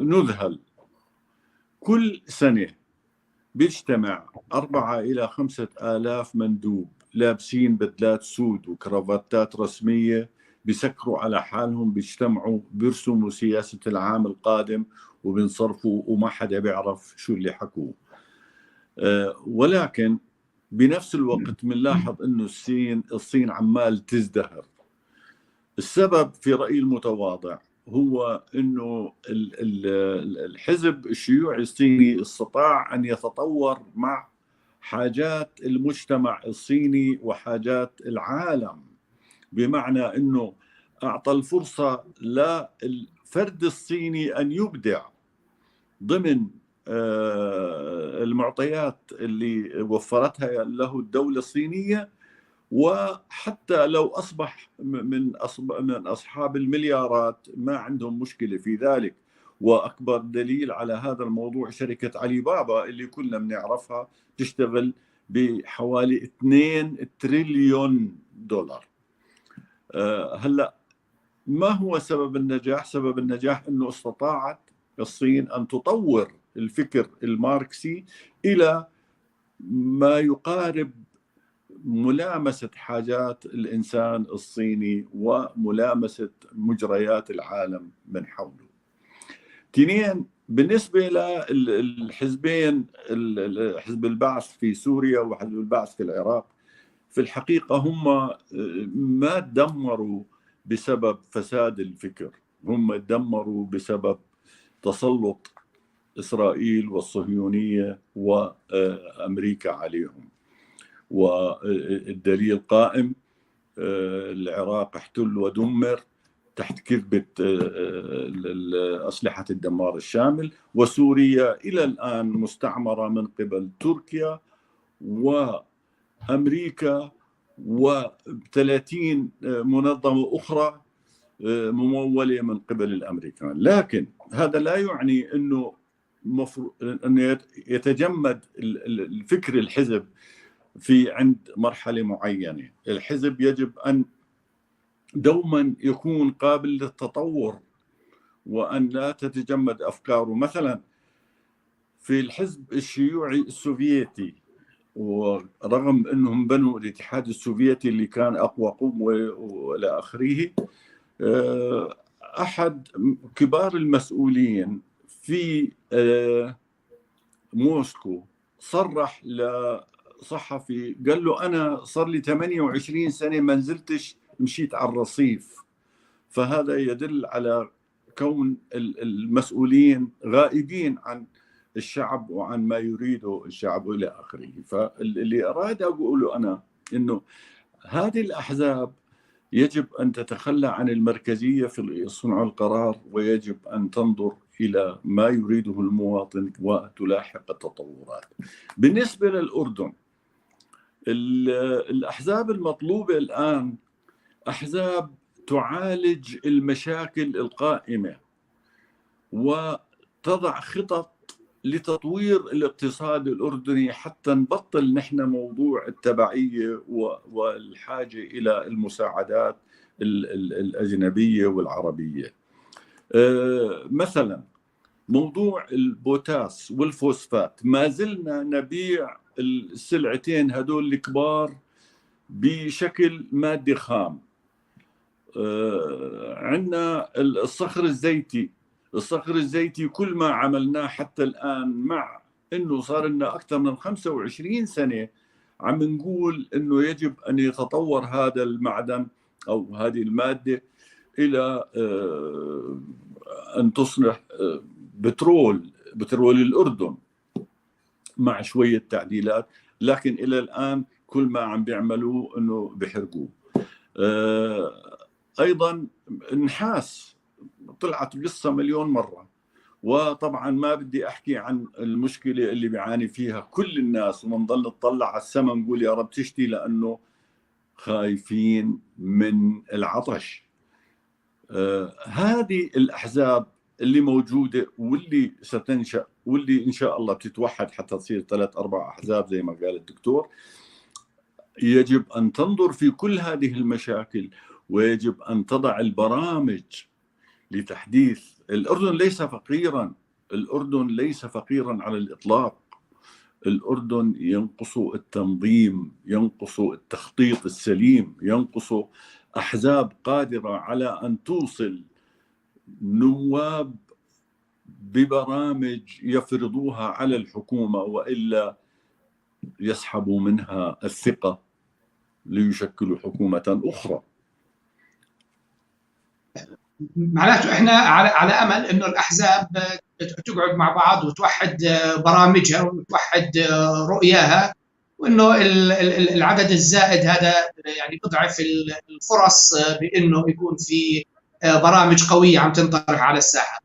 نذهل. كل سنة بيجتمع 4 إلى 5 آلاف مندوب لابسين بدلات سود وكرافتات رسمية، بيسكروا على حالهم، بيجتمعوا، بيرسموا سياسة العام القادم وبينصرفوا، وما حدا بيعرف شو اللي حكوه. ولكن بنفس الوقت بنلاحظ انه الصين عمال تزدهر. السبب في رأيي المتواضع هو انه الحزب الشيوعي الصيني استطاع ان يتطور مع حاجات المجتمع الصيني وحاجات العالم، بمعنى انه اعطى الفرصة للفرد الصيني ان يبدع ضمن المعطيات اللي وفرتها له الدولة الصينية، وحتى لو أصبح من أصحاب المليارات ما عندهم مشكلة في ذلك. وأكبر دليل على هذا الموضوع شركة علي بابا اللي كلنا بنعرفها، تشتغل بحوالي 2 تريليون دولار. هلأ ما هو سبب النجاح؟ سبب النجاح أنه استطاعت الصين أن تطور الفكر الماركسي إلى ما يقارب ملامسة حاجات الإنسان الصيني وملامسة مجريات العالم من حوله. اثنين، بالنسبة للحزبين، حزب البعث في سوريا وحزب البعث في العراق، في الحقيقة هم ما تدمروا بسبب فساد الفكر، هم تدمروا بسبب تسلط إسرائيل والصهيونية وأمريكا عليهم. والدليل قائم، العراق احتل ودمر تحت كذبة أسلحة الدمار الشامل، وسوريا إلى الآن مستعمرة من قبل تركيا وأمريكا و30 منظمة أخرى ممولة من قبل الأمريكان. لكن هذا لا يعني أنه أنه يتجمد الفكر الحزب في عند مرحلة معينة. الحزب يجب أن دوما يكون قابل للتطور وأن لا تتجمد أفكاره. مثلا في الحزب الشيوعي السوفيتي ورغم انهم بنوا الاتحاد السوفيتي اللي كان اقوى قوة والى اخره، احد كبار المسؤولين في موسكو صرح لصحفي، قال له انا صار لي 28 سنة ما نزلتش مشيت على الرصيف. فهذا يدل على كون المسؤولين غائبين عن الشعب وعن ما يريده الشعب والى اخره. فاللي اراد اقوله انا انه هذه الاحزاب يجب ان تتخلى عن المركزية في صنع القرار، ويجب ان تنظر الى ما يريده المواطن وتلاحق التطورات. بالنسبة للاردن، الاحزاب المطلوبة الان احزاب تعالج المشاكل القائمة وتضع خطط لتطوير الاقتصاد الأردني حتى نبطل نحن موضوع التبعية والحاجة إلى المساعدات الأجنبية والعربية. مثلا موضوع البوتاس والفوسفات، ما زلنا نبيع السلعتين هدول الكبار بشكل مادي خام. عندنا الصخر الزيتي، الصخر الزيتي كل ما عملناه حتى الآن، مع أنه صار لنا أكثر من 25 سنة عم نقول أنه يجب أن يتطور هذا المعدن أو هذه المادة إلى أن تصلح بترول، بترول الأردن مع شوية تعديلات، لكن إلى الآن كل ما عم بيعملوه أنه بحرقوه. أيضا النحاس طلعت قصة مليون مرة، وطبعا ما بدي أحكي عن المشكلة اللي بيعاني فيها كل الناس، ونضل نطلع على السماء نقول يا رب تشتي، لأنه خايفين من العطش. هذه الأحزاب اللي موجودة واللي ستنشأ واللي إن شاء الله بتتوحد حتى تصير 3-4 أحزاب زي ما قال الدكتور، يجب أن تنظر في كل هذه المشاكل، ويجب أن تضع البرامج لتحديث الأردن. ليس فقيرا، الأردن ليس فقيرا على الإطلاق. الأردن ينقص التنظيم، ينقص التخطيط السليم، ينقص أحزاب قادرة على أن توصل نواب ببرامج يفرضوها على الحكومة، وإلا يسحبوا منها الثقة ليشكلوا حكومة أخرى. معناته احنا على امل انه الاحزاب تقعد مع بعض وتوحد برامجها وتوحد رؤياها، وانه العدد الزائد هذا يعني بضعف الفرص بانه يكون في برامج قوية عم تنطرح على الساحة.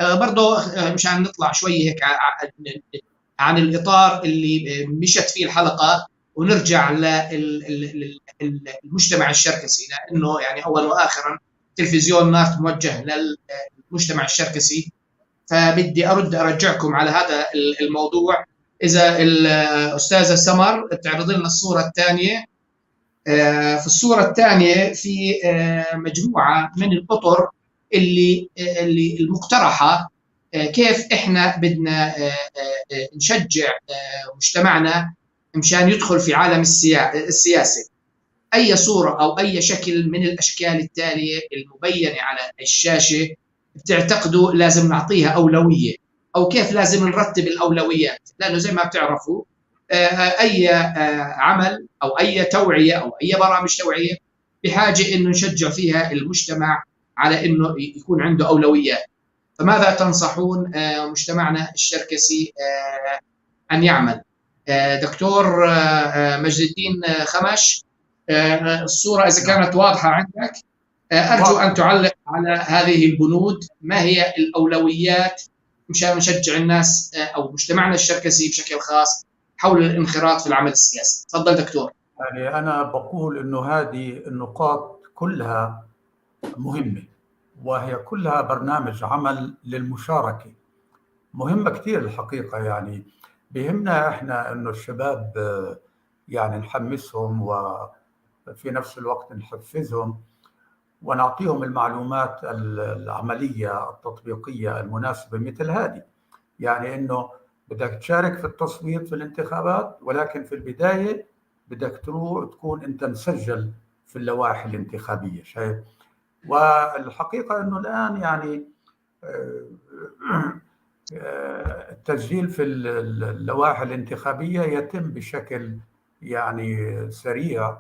برضه مشان نطلع شوي هيك عن الاطار اللي مشت فيه الحلقة ونرجع للمجتمع الشركسي، لانه يعني اول واخرا تلفزيون نارت موجه للمجتمع الشركسي، فبدي ارد ارجعكم على هذا الموضوع. اذا الاستاذة سمر تعرض لنا الصورة الثانية. في الصورة الثانية في مجموعة من الاطر اللي المقترحة كيف احنا بدنا نشجع مجتمعنا مشان يدخل في عالم السياسة. اي صوره او اي شكل من الاشكال التالية المبينة على الشاشة بتعتقدوا لازم نعطيها اولوية، او كيف لازم نرتب الاولويات؟ لانه زي ما بتعرفوا اي عمل او اي توعيه او اي برامج توعيه بحاجة انه نشجع فيها المجتمع على انه يكون عنده اولويات. فماذا تنصحون مجتمعنا الشركسي ان يعمل؟ دكتور مجد الدين خمش، الصورة إذا كانت واضحة عندك، أرجو أن تعلق على هذه البنود. ما هي الأولويات مشان نشجع الناس أو مجتمعنا الشركسي بشكل خاص حول الانخراط في العمل السياسي؟ تفضل دكتور. يعني أنا بقول إنه هذه النقاط كلها مهمة، وهي كلها برنامج عمل للمشاركة، مهمة كثير الحقيقة. يعني بهمنا إحنا إنه الشباب يعني نحمسهم وفي نفس الوقت نحفزهم ونعطيهم المعلومات العملية التطبيقية المناسبة مثل هذه. يعني إنه بدك تشارك في التصويت في الانتخابات، ولكن في البداية بدك تروح تكون أنت مسجل في اللوائح الانتخابية. شايف؟ والحقيقة أنه الآن يعني التسجيل في اللوائح الانتخابية يتم بشكل يعني سريع،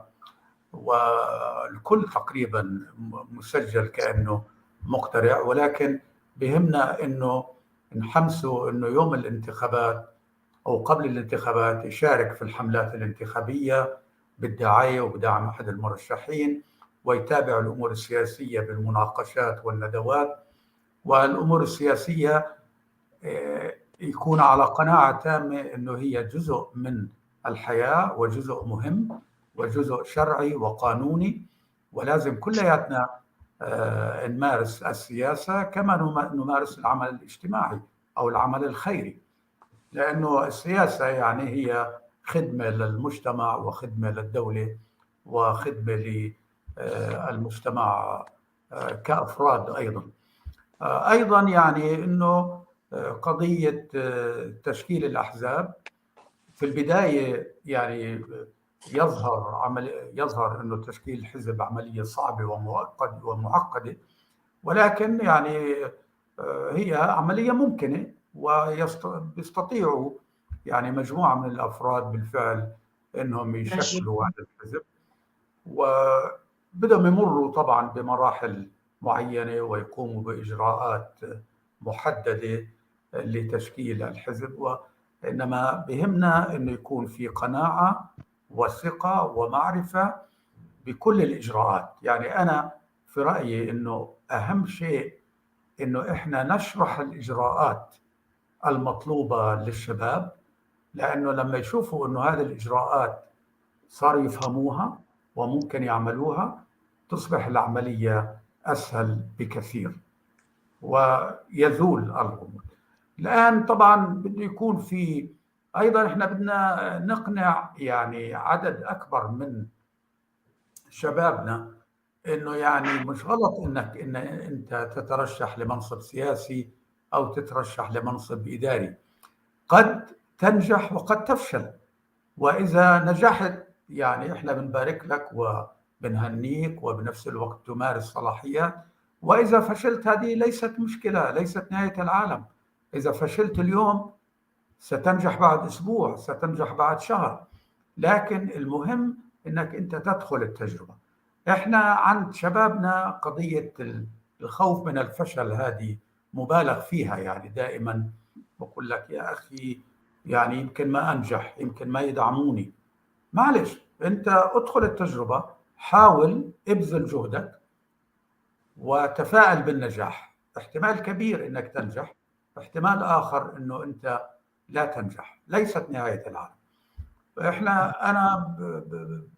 والكل تقريبا مسجل كأنه مقترع، ولكن بهمنا أنه نحمسه أنه يوم الانتخابات أو قبل الانتخابات يشارك في الحملات الانتخابية بالدعاية وبدعم أحد المرشحين، ويتابع الأمور السياسية بالمناقشات والندوات، والأمور السياسية يكون على قناعة تامة أنه هي جزء من الحياة وجزء مهم وجزء شرعي وقانوني، ولازم كلياتنا نمارس السياسة كما نمارس العمل الاجتماعي أو العمل الخيري، لأنه السياسة يعني هي خدمة للمجتمع وخدمة للدولة وخدمة للمجتمع كأفراد أيضا. أيضا يعني أنه قضية تشكيل الأحزاب في البداية يعني يظهر أنه تشكيل الحزب عملية صعبة ومعقدة، ولكن يعني هي عملية ممكنة، ويستطيعوا يعني مجموعة من الأفراد بالفعل أنهم يشكلوا هذا الحزب، وبدهم يمروا طبعا بمراحل معينة ويقوموا بإجراءات محددة لتشكيل الحزب، وإنما بهمنا أنه يكون في قناعة وثقة ومعرفة بكل الإجراءات. يعني أنا في رأيي أنه أهم شيء أنه إحنا نشرح الإجراءات المطلوبة للشباب، لأنه لما يشوفوا أنه هذه الإجراءات صاروا يفهموها وممكن يعملوها، تصبح العملية أسهل بكثير ويزول الغموض. الآن طبعا بده يكون في أيضا، إحنا بدنا نقنع يعني عدد أكبر من شبابنا إنه يعني مش غلط إنك إن أنت تترشح لمنصب سياسي أو تترشح لمنصب إداري، قد تنجح وقد تفشل، وإذا نجحت يعني إحنا بنبارك لك وبنهنيك وبنفس الوقت تمارس صلاحيات، وإذا فشلت هذه ليست مشكلة، ليست نهاية العالم. إذا فشلت اليوم ستنجح بعد أسبوع، ستنجح بعد شهر، لكن المهم إنك أنت تدخل التجربة. إحنا عند شبابنا قضية الخوف من الفشل هذه مبالغ فيها، يعني دائما بقول لك يا أخي يعني يمكن ما أنجح، يمكن ما يدعموني. معلش، أنت ادخل التجربة، حاول، ابذل جهدك وتفاءل بالنجاح. احتمال كبير إنك تنجح، احتمال آخر إنه أنت لا تنجح، ليست نهاية العالم. أنا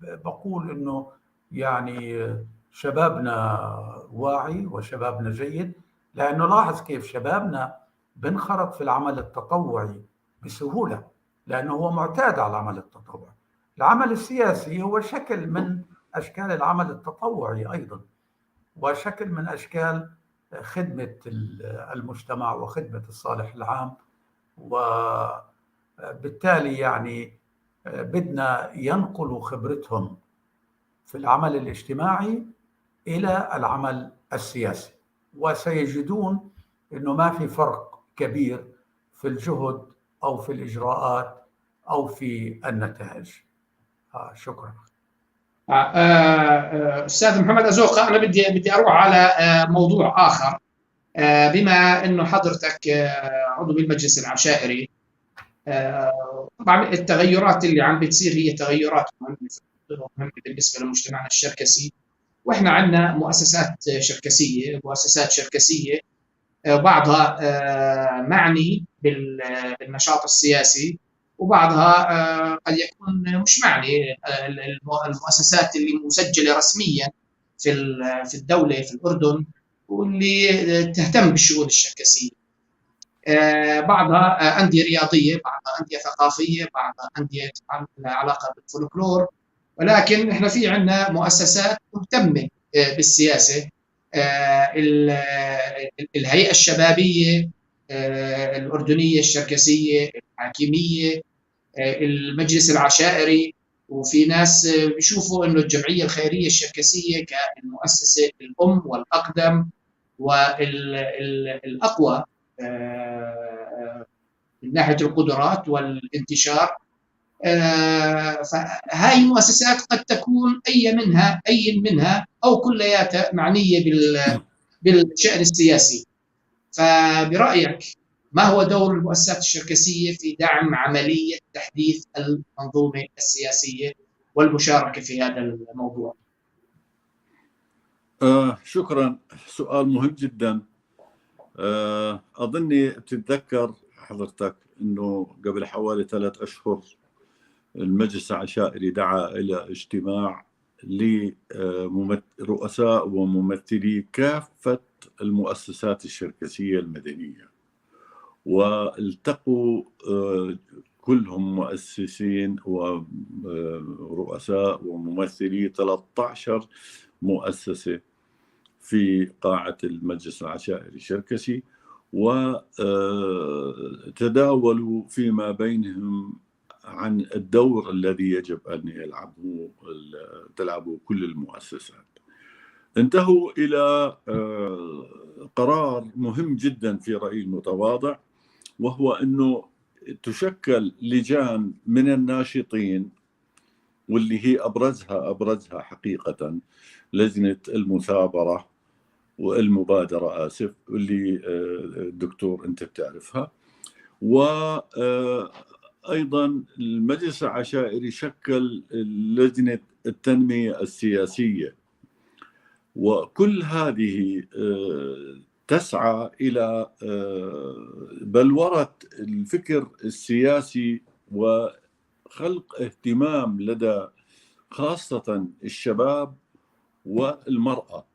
بقول إنه يعني شبابنا واعي وشبابنا جيد، لأنه لاحظ كيف شبابنا بنخرط في العمل التطوعي بسهولة، لأنه هو معتاد على العمل التطوعي. العمل السياسي هو شكل من أشكال العمل التطوعي أيضا، وشكل من أشكال خدمة المجتمع وخدمة الصالح العام، وبالتالي يعني بدنا ينقلوا خبرتهم في العمل الاجتماعي إلى العمل السياسي، وسيجدون أنه ما في فرق كبير في الجهد أو في الإجراءات أو في النتائج. شكرا. أستاذ محمد أزوقة، أنا بدي أروح على موضوع آخر. بما أنه حضرتك عضو بالمجلس العشائري، طبعا التغيرات اللي عم بتصير هي تغيرات مهمة بالنسبة لمجتمعنا الشركسي، وإحنا عندنا مؤسسات شركسية، مؤسسات شركسية بعضها معني بالنشاط السياسي وبعضها قد يكون مش معني. المؤسسات اللي مسجلة رسميا في الدولة في الأردن واللي تهتم بالشؤون الشركسية، بعضها أندية رياضية، بعضها أندية ثقافية، بعضها أندية لها علاقة بالفولكلور، ولكن إحنا في عندنا مؤسسات مهتمة بالسياسة. الهيئة الشبابية الأردنية الشركسية، الحاكمية، المجلس العشائري، وفي ناس بيشوفوا إنه الجمعية الخيرية الشركسية كالمؤسسة الأم والأقدم والأقوى من ناحية القدرات والانتشار. فهاي المؤسسات قد تكون أي منها أو كلياتها معنية بالشأن السياسي. فبرأيك ما هو دور المؤسسات الشركسية في دعم عملية تحديث المنظومة السياسية والمشاركة في هذا الموضوع؟ شكرا، سؤال مهم جدا. أظني بتتذكر حضرتك أنه قبل حوالي 3 أشهر المجلس العشائري دعا إلى اجتماع لرؤساء وممثلي كافة المؤسسات الشركسية المدنية، والتقوا كلهم مؤسسين ورؤساء وممثلي 13 مؤسسة في قاعة المجلس العشائري الشركسي، وتداولوا فيما بينهم عن الدور الذي يجب أن تلعبه كل المؤسسات. انتهوا إلى قرار مهم جدا في رأيي المتواضع، وهو أنه تشكل لجان من الناشطين، واللي هي أبرزها حقيقة لجنة المثابرة والمبادرة، آسف، واللي الدكتور أنت بتعرفها. وأيضا المجلس العشائري شكل لجنة التنمية السياسية، وكل هذه تسعى إلى بلورة الفكر السياسي وخلق اهتمام لدى خاصة الشباب والمرأة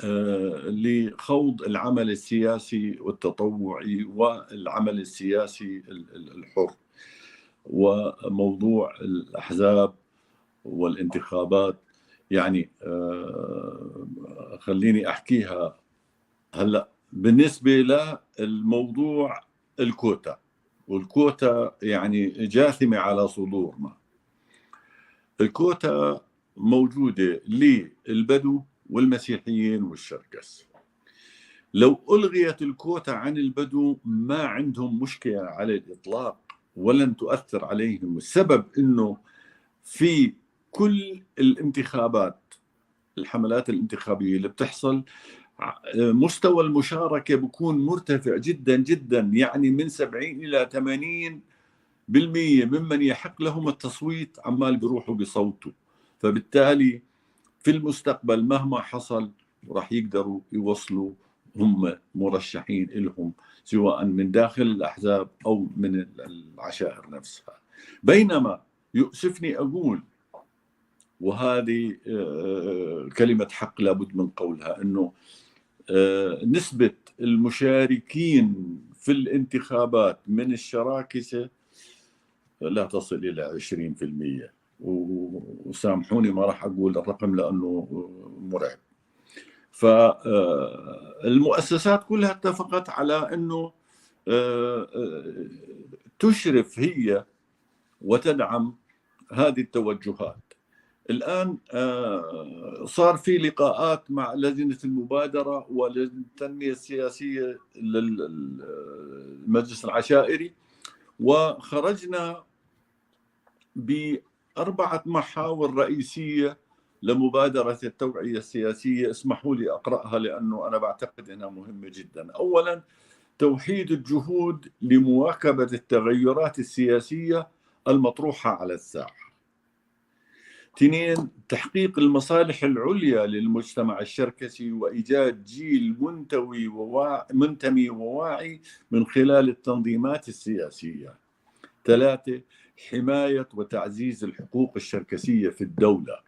لخوض العمل السياسي والتطوعي والعمل السياسي الحر وموضوع الأحزاب والانتخابات. يعني خليني أحكيها هلأ بالنسبة للموضوع الكوتا، والكوتا يعني جاثمة على صدورنا. الكوتا موجودة للبدو والمسيحيين والشركس. لو ألغيت الكوتا عن البدو ما عندهم مشكلة على الإطلاق ولن تؤثر عليهم. السبب أنه في كل الانتخابات، الحملات الانتخابية اللي بتحصل، مستوى المشاركة بيكون مرتفع جدا جدا، يعني من 70 إلى 80% ممن يحق لهم التصويت عمال بيروحوا بيصوتوا. فبالتالي في المستقبل مهما حصل راح يقدروا يوصلوا هم مرشحين لهم، سواء من داخل الأحزاب أو من العشائر نفسها. بينما يؤسفني أقول، وهذه كلمة حق لابد من قولها، أنه نسبة المشاركين في الانتخابات من الشراكسة لا تصل إلى 20%، وسامحوني ما راح أقول الرقم لأنه مرعب. فالمؤسسات كلها اتفقت على أنه تشرف هي وتدعم هذه التوجهات. الآن صار في لقاءات مع لجنة المبادرة ولجنة التنمية السياسية للمجلس العشائري، وخرجنا ب4 محاور رئيسية لمبادرة التوعية السياسية. اسمحوا لي أقرأها لأنه أنا بعتقد أنها مهمة جدا. أولا، توحيد الجهود لمواكبة التغيرات السياسية المطروحة على الساحة. 2، تحقيق المصالح العليا للمجتمع الشركسي وإيجاد جيل منتمي وواعي من خلال التنظيمات السياسية. 3، حماية وتعزيز الحقوق الشركسية في الدولة.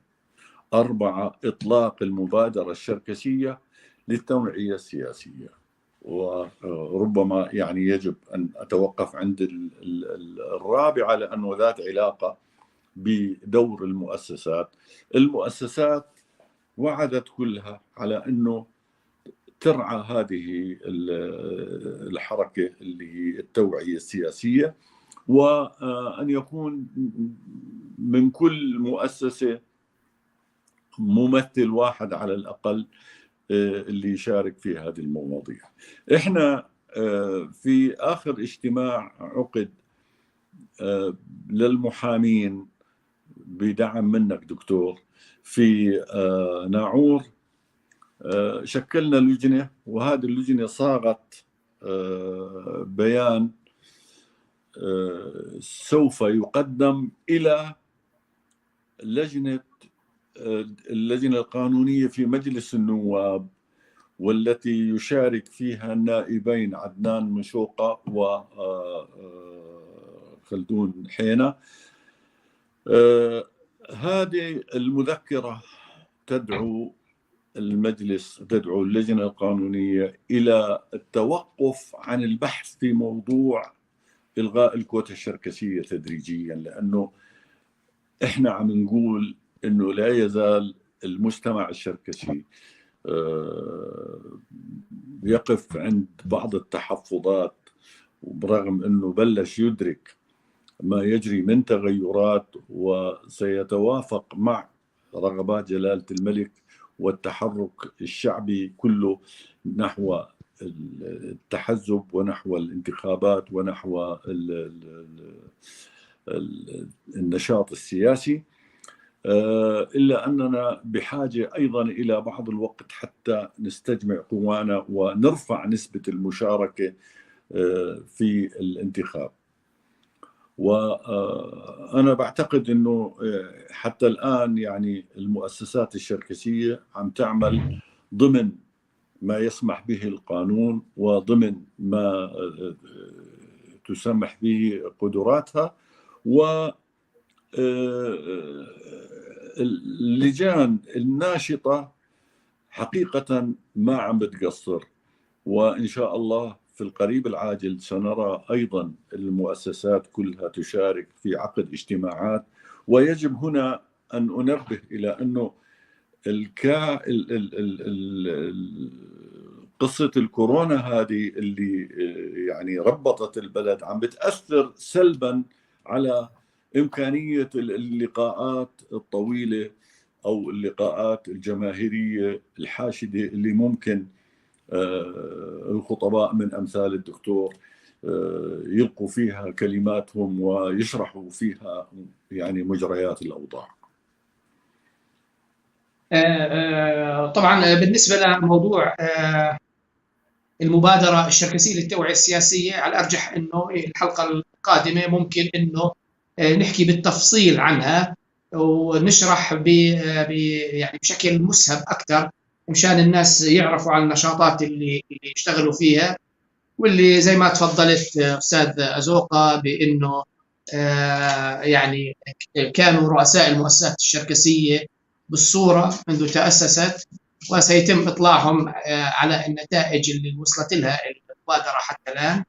4، إطلاق المبادرة الشركسية للتوعية السياسية. وربما يعني يجب أن أتوقف عند الرابعة لأنه ذات علاقة بدور المؤسسات. المؤسسات وعدت كلها على أنه ترعى هذه الحركة اللي هي التوعية السياسية، وأن يكون من كل مؤسسة ممثل واحد على الأقل اللي يشارك في هذه المواضيع. إحنا في آخر اجتماع عقد للمحامين بدعم منك دكتور في ناعور، شكلنا لجنة، وهذه اللجنة صاغت بيان سوف يقدم إلى اللجنة القانونية في مجلس النواب، والتي يشارك فيها النائبين عدنان مشوقة وخلدون حينة. هذه المذكرة تدعو المجلس، تدعو اللجنة القانونية إلى التوقف عن البحث في موضوع إلغاء الكوتا الشركسية تدريجيا، لأنه إحنا عم نقول إنه لا يزال المجتمع الشركسي يقف عند بعض التحفظات، وبرغم أنه بلش يدرك ما يجري من تغيرات وسيتوافق مع رغبات جلالة الملك والتحرك الشعبي كله نحو التحزب ونحو الانتخابات ونحو النشاط السياسي، إلا أننا بحاجة أيضا إلى بعض الوقت حتى نستجمع قوانا ونرفع نسبة المشاركة في الانتخاب. وأنا بعتقد أنه حتى الآن يعني المؤسسات الشركسية عم تعمل ضمن ما يسمح به القانون وضمن ما تسمح به قدراتها، و اللجان الناشطة حقيقة ما عم بتقصر، وإن شاء الله في القريب العاجل سنرى أيضا المؤسسات كلها تشارك في عقد اجتماعات. ويجب هنا أن أنبه إلى أنه قصة الكورونا هذه اللي يعني ربطت البلد عم بتأثر سلبا على إمكانية اللقاءات الطويلة أو اللقاءات الجماهيرية الحاشدة اللي ممكن الخطباء من أمثال الدكتور يلقوا فيها كلماتهم ويشرحوا فيها يعني مجريات الأوضاع. طبعا بالنسبة لموضوع المبادرة الشركسية للتوعية السياسية، على الأرجح أنه الحلقة القادمة ممكن أنه نحكي بالتفصيل عنها ونشرح يعني بشكل مسهب أكثر مشان الناس يعرفوا عن النشاطات اللي اشتغلوا فيها، واللي زي ما تفضلت أستاذ أزوقة بأنه يعني كانوا رؤساء المؤسسات الشركسية بالصورة منذ تأسست، وسيتم إطلاعهم على النتائج اللي وصلت لها المبادرة حتى الآن.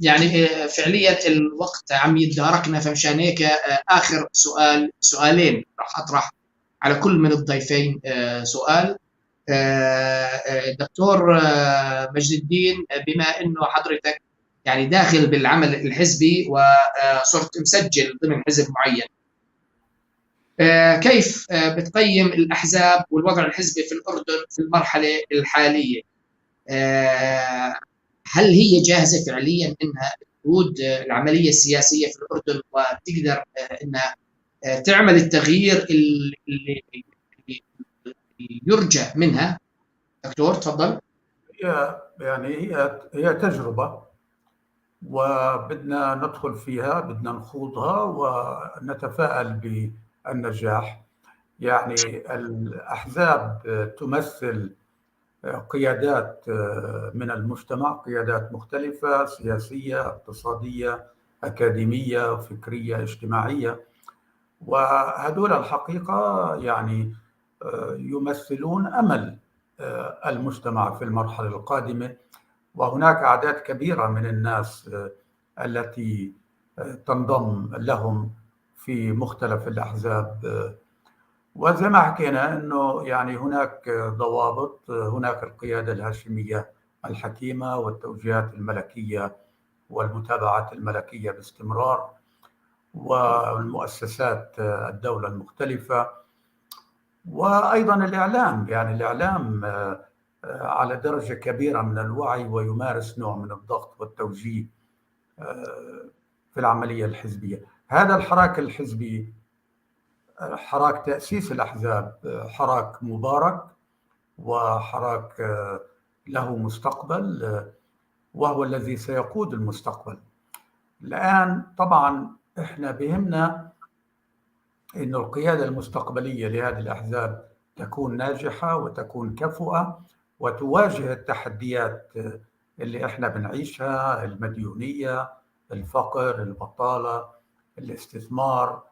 يعني فعليا الوقت عم يتداركنا، فمشان هيك آخر سؤال، سؤالين راح أطرح على كل من الضيفين سؤال. دكتور مجد الدين، بما أنه حضرتك يعني داخل بالعمل الحزبي وصرت مسجل ضمن حزب معين، كيف بتقيم الأحزاب والوضع الحزبي في الأردن في المرحلة الحالية؟ هل هي جاهزة فعليا أنها تقود العملية السياسية في الأردن وتقدر أنها تعمل التغيير اللي يرجى منها؟ دكتور تفضل. هي يعني هي تجربة وبدنا ندخل فيها، بدنا نخوضها ونتفائل بالنجاح. يعني الأحزاب تمثل قيادات من المجتمع، قيادات مختلفة، سياسية، اقتصادية، أكاديمية، فكرية، اجتماعية، وهذول الحقيقة يعني يمثلون أمل المجتمع في المرحلة القادمة. وهناك أعداد كبيرة من الناس التي تنضم لهم في مختلف الأحزاب. وزي ما حكينا انه يعني هناك ضوابط، هناك القيادة الهاشمية الحكيمة والتوجيهات الملكية والمتابعات الملكية باستمرار والمؤسسات الدولة المختلفة، وايضا الاعلام، يعني الاعلام على درجه كبيرة من الوعي ويمارس نوع من الضغط والتوجيه في العملية الحزبية. هذا الحراك الحزبي، حراك تاسيس الاحزاب، حراك مبارك وحراك له مستقبل، وهو الذي سيقود المستقبل. الان طبعا احنا بهمنا أن القيادة المستقبلية لهذه الأحزاب تكون ناجحة وتكون كفؤة وتواجه التحديات اللي احنا بنعيشها، المديونية، الفقر، البطالة، الاستثمار،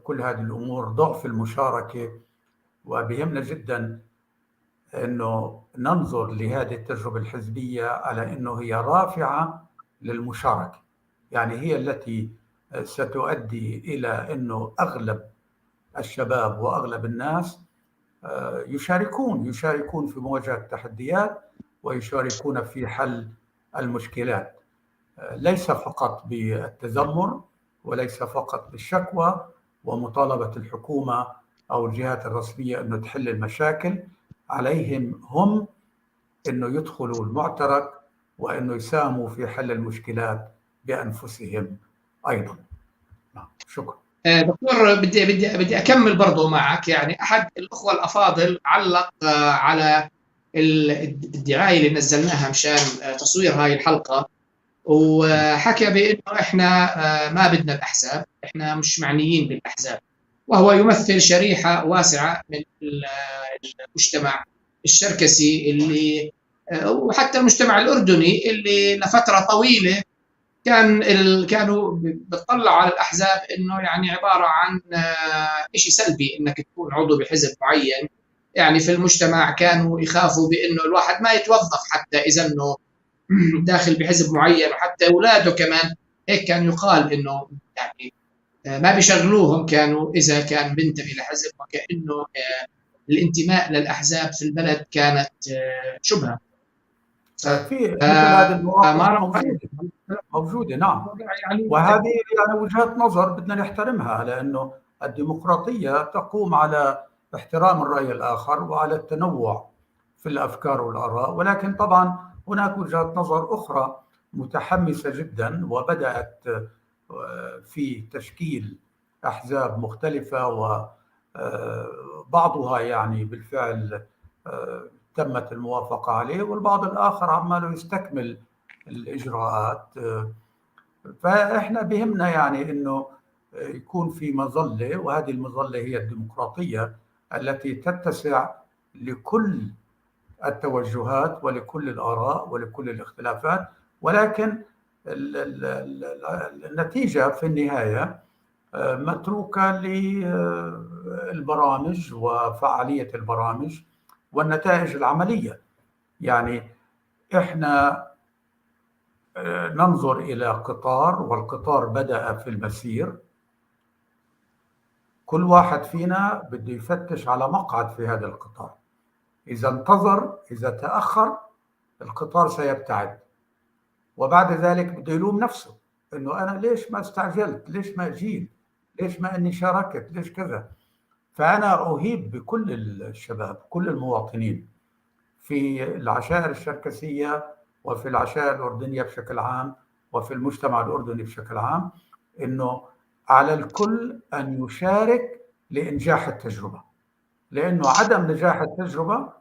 كل هذه الأمور، ضعف المشاركة. وبهمنا جدا أنه ننظر لهذه التجربة الحزبية على أنه هي رافعة للمشاركة، يعني هي التي ستؤدي الى انه اغلب الشباب واغلب الناس يشاركون في مواجهة التحديات ويشاركون في حل المشكلات، ليس فقط بالتذمر وليس فقط بالشكوى ومطالبه الحكومة او الجهات الرسمية انه تحل المشاكل. عليهم هم انه يدخلوا المعترك وانه يساهموا في حل المشكلات بانفسهم ايضا. نعم، شكرا. دكتور، بدي اكمل برضه معك. يعني احد الاخوة الافاضل علق على الدعاية اللي نزلناها مشان تصوير هاي الحلقة، وحكى بانه احنا ما بدنا الاحزاب، احنا مش معنيين بالاحزاب، وهو يمثل شريحة واسعة من المجتمع الشركسي اللي وحتى المجتمع الاردني اللي لفترة طويلة كانوا بتطلعوا على الاحزاب انه يعني عبارة عن شيء سلبي انك تكون عضو بحزب معين. يعني في المجتمع كانوا يخافوا بانه الواحد ما يتوظف حتى اذا انه داخل بحزب معين، وحتى اولاده كمان هيك كان يقال انه يعني ما بيشغلوهم كانوا اذا كان بنتمي لحزب، وكانه الانتماء للاحزاب في البلد كانت شبهه. في مثل هذه المواقف موجودة، نعم، وهذه يعني وجهات نظر بدنا نحترمها، لأنه الديمقراطية تقوم على احترام الرأي الآخر وعلى التنوع في الأفكار والآراء. ولكن طبعا هناك وجهات نظر أخرى متحمسة جدا وبدأت في تشكيل أحزاب مختلفة، وبعضها يعني بالفعل تمت الموافقة عليه، والبعض الآخر عماله يستكمل الإجراءات. فإحنا بهمنا يعني أنه يكون في مظلة، وهذه المظلة هي الديمقراطية التي تتسع لكل التوجهات ولكل الآراء ولكل الاختلافات، ولكن النتيجة في النهاية متروكة للبرامج وفعالية البرامج والنتائج العملية. يعني إحنا ننظر إلى قطار، والقطار بدأ في المسير، كل واحد فينا بده يفتش على مقعد في هذا القطار. إذا انتظر، إذا تأخر، القطار سيبتعد، وبعد ذلك بده يلوم نفسه إنه أنا ليش ما استعجلت، ليش ما جيت، ليش ما أني شاركت، ليش كذا. فأنا أهيب بكل الشباب، كل المواطنين في العشائر الشركسية وفي العشائر الأردنية بشكل عام وفي المجتمع الأردني بشكل عام، إنه على الكل أن يشارك لإنجاح التجربة، لأنه عدم نجاح التجربة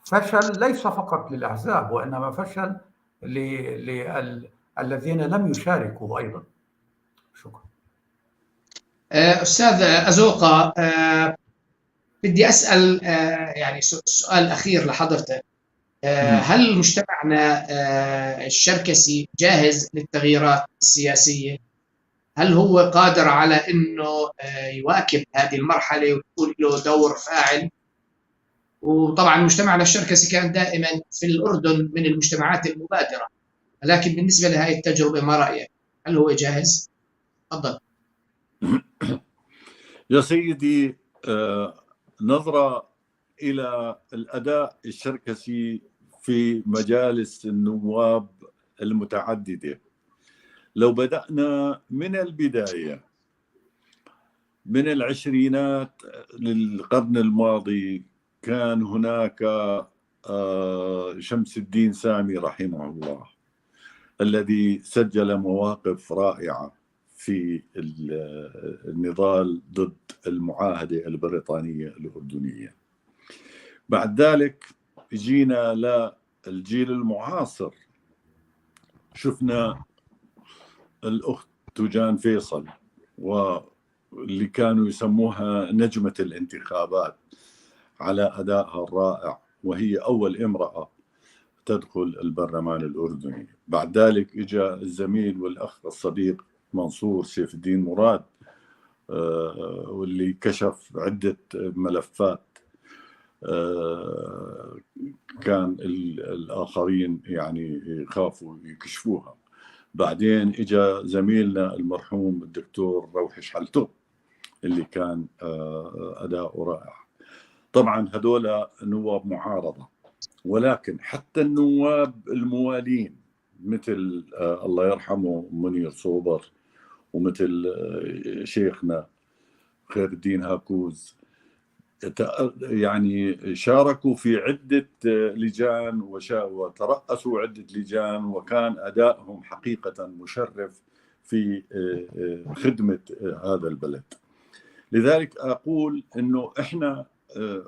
فشل ليس فقط للأحزاب، وإنما فشل للذين لم يشاركوا أيضا. شكرا. أستاذ أزوقة، بدي أسأل يعني سؤال أخير لحضرتك. هل مجتمعنا الشركسي جاهز للتغييرات السياسية؟ هل هو قادر على أنه يواكب هذه المرحلة ويكون له دور فاعل؟ وطبعا مجتمعنا الشركسي كان دائما في الأردن من المجتمعات المبادرة، لكن بالنسبة لهذه التجربة ما رأيك؟ هل هو جاهز؟ تفضل. يا سيدي، نظرة إلى الأداء الشركسي في مجالس النواب المتعددة. لو بدأنا من البداية من العشرينات للقرن الماضي، كان هناك شمس الدين سامي رحمه الله الذي سجل مواقف رائعة في النضال ضد المعاهدة البريطانية الأردنية. بعد ذلك جينا للجيل المعاصر، شفنا الأخت توجان فيصل واللي كانوا يسموها نجمة الانتخابات على أدائها الرائع، وهي أول امرأة تدخل البرلمان الأردني. بعد ذلك إجا الزميل والأخ الصديق منصور سيف الدين مراد، واللي كشف عدة ملفات كان الآخرين يعني يخافوا يكشفوها. بعدين إجا زميلنا المرحوم الدكتور روحي شحلتو اللي كان أداؤه رائع. طبعا هذول نواب معارضة، ولكن حتى النواب الموالين مثل الله يرحمه منير صوبر ومثل شيخنا خير الدين هاكوز، يعني شاركوا في عدة لجان وترأسوا عدة لجان، وكان أدائهم حقيقة مشرف في خدمة هذا البلد. لذلك أقول أنه إحنا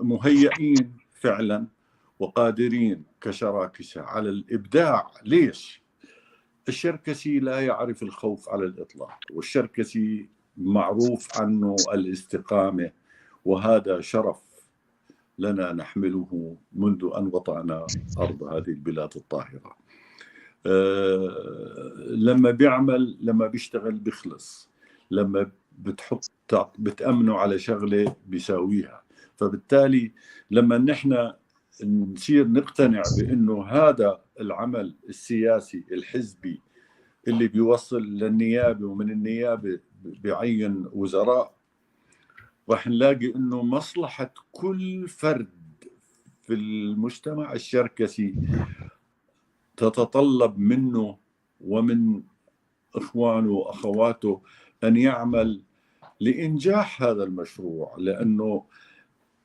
مهيئين فعلا وقادرين كشراكسة على الإبداع. ليش؟ الشركسي لا يعرف الخوف على الإطلاق، والشركسي معروف عنه الاستقامة، وهذا شرف لنا نحمله منذ أن وطأنا أرض هذه البلاد الطاهرة. لما بيعمل، لما بيشتغل بيخلص، لما بتحط بتأمنه على شغلة بيساويها. فبالتالي لما نحن نصير نقتنع بأنه هذا العمل السياسي الحزبي اللي بيوصل للنيابة ومن النيابة بيعين وزراء، راح نلاقي أنه مصلحة كل فرد في المجتمع الشركسي تتطلب منه ومن إخوانه وأخواته أن يعمل لإنجاح هذا المشروع. لأنه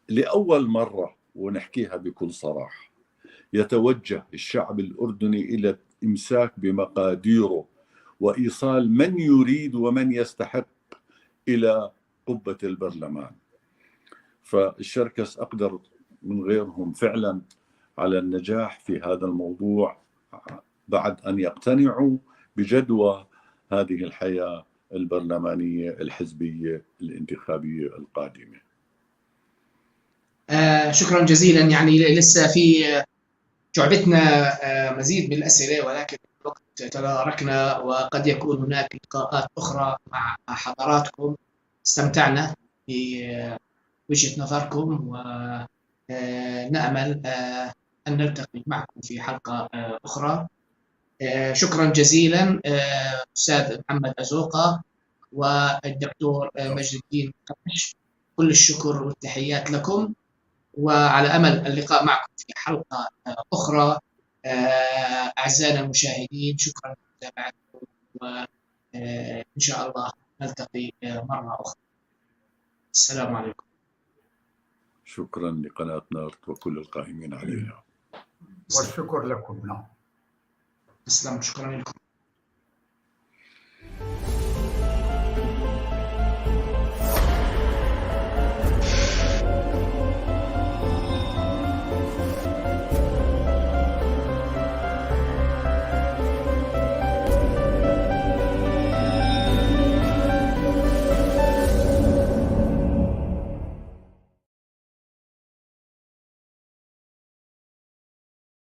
لأول مرة، ونحكيها بكل صراحة، يتوجه الشعب الأردني إلى الإمساك بمقاديره وإيصال من يريد ومن يستحق إلى قبة البرلمان. فالشركس أقدر من غيرهم فعلا على النجاح في هذا الموضوع بعد أن يقتنعوا بجدوى هذه الحياة البرلمانية الحزبية الانتخابية القادمة. شكرا جزيلا. يعني لسه في شعبتنا مزيد من الأسئلة، ولكن الوقت تداركنا وقد يكون هناك لقاءات أخرى مع حضراتكم. استمتعنا بوجهة نظركم، ونأمل أن نلتقي معكم في حلقة أخرى. شكرا جزيلا أستاذ محمد أزوقة والدكتور مجد الدين قمش، كل الشكر والتحيات لكم، وعلى أمل اللقاء معكم في حلقة أخرى. أعزائنا المشاهدين، شكرا لمتابعتكم، وإن شاء الله نلتقي مرة أخرى. السلام عليكم. شكرا لقناة نارت وكل القائمين عليها. والشكر لكم. نعم، تسلم، شكرا لكم.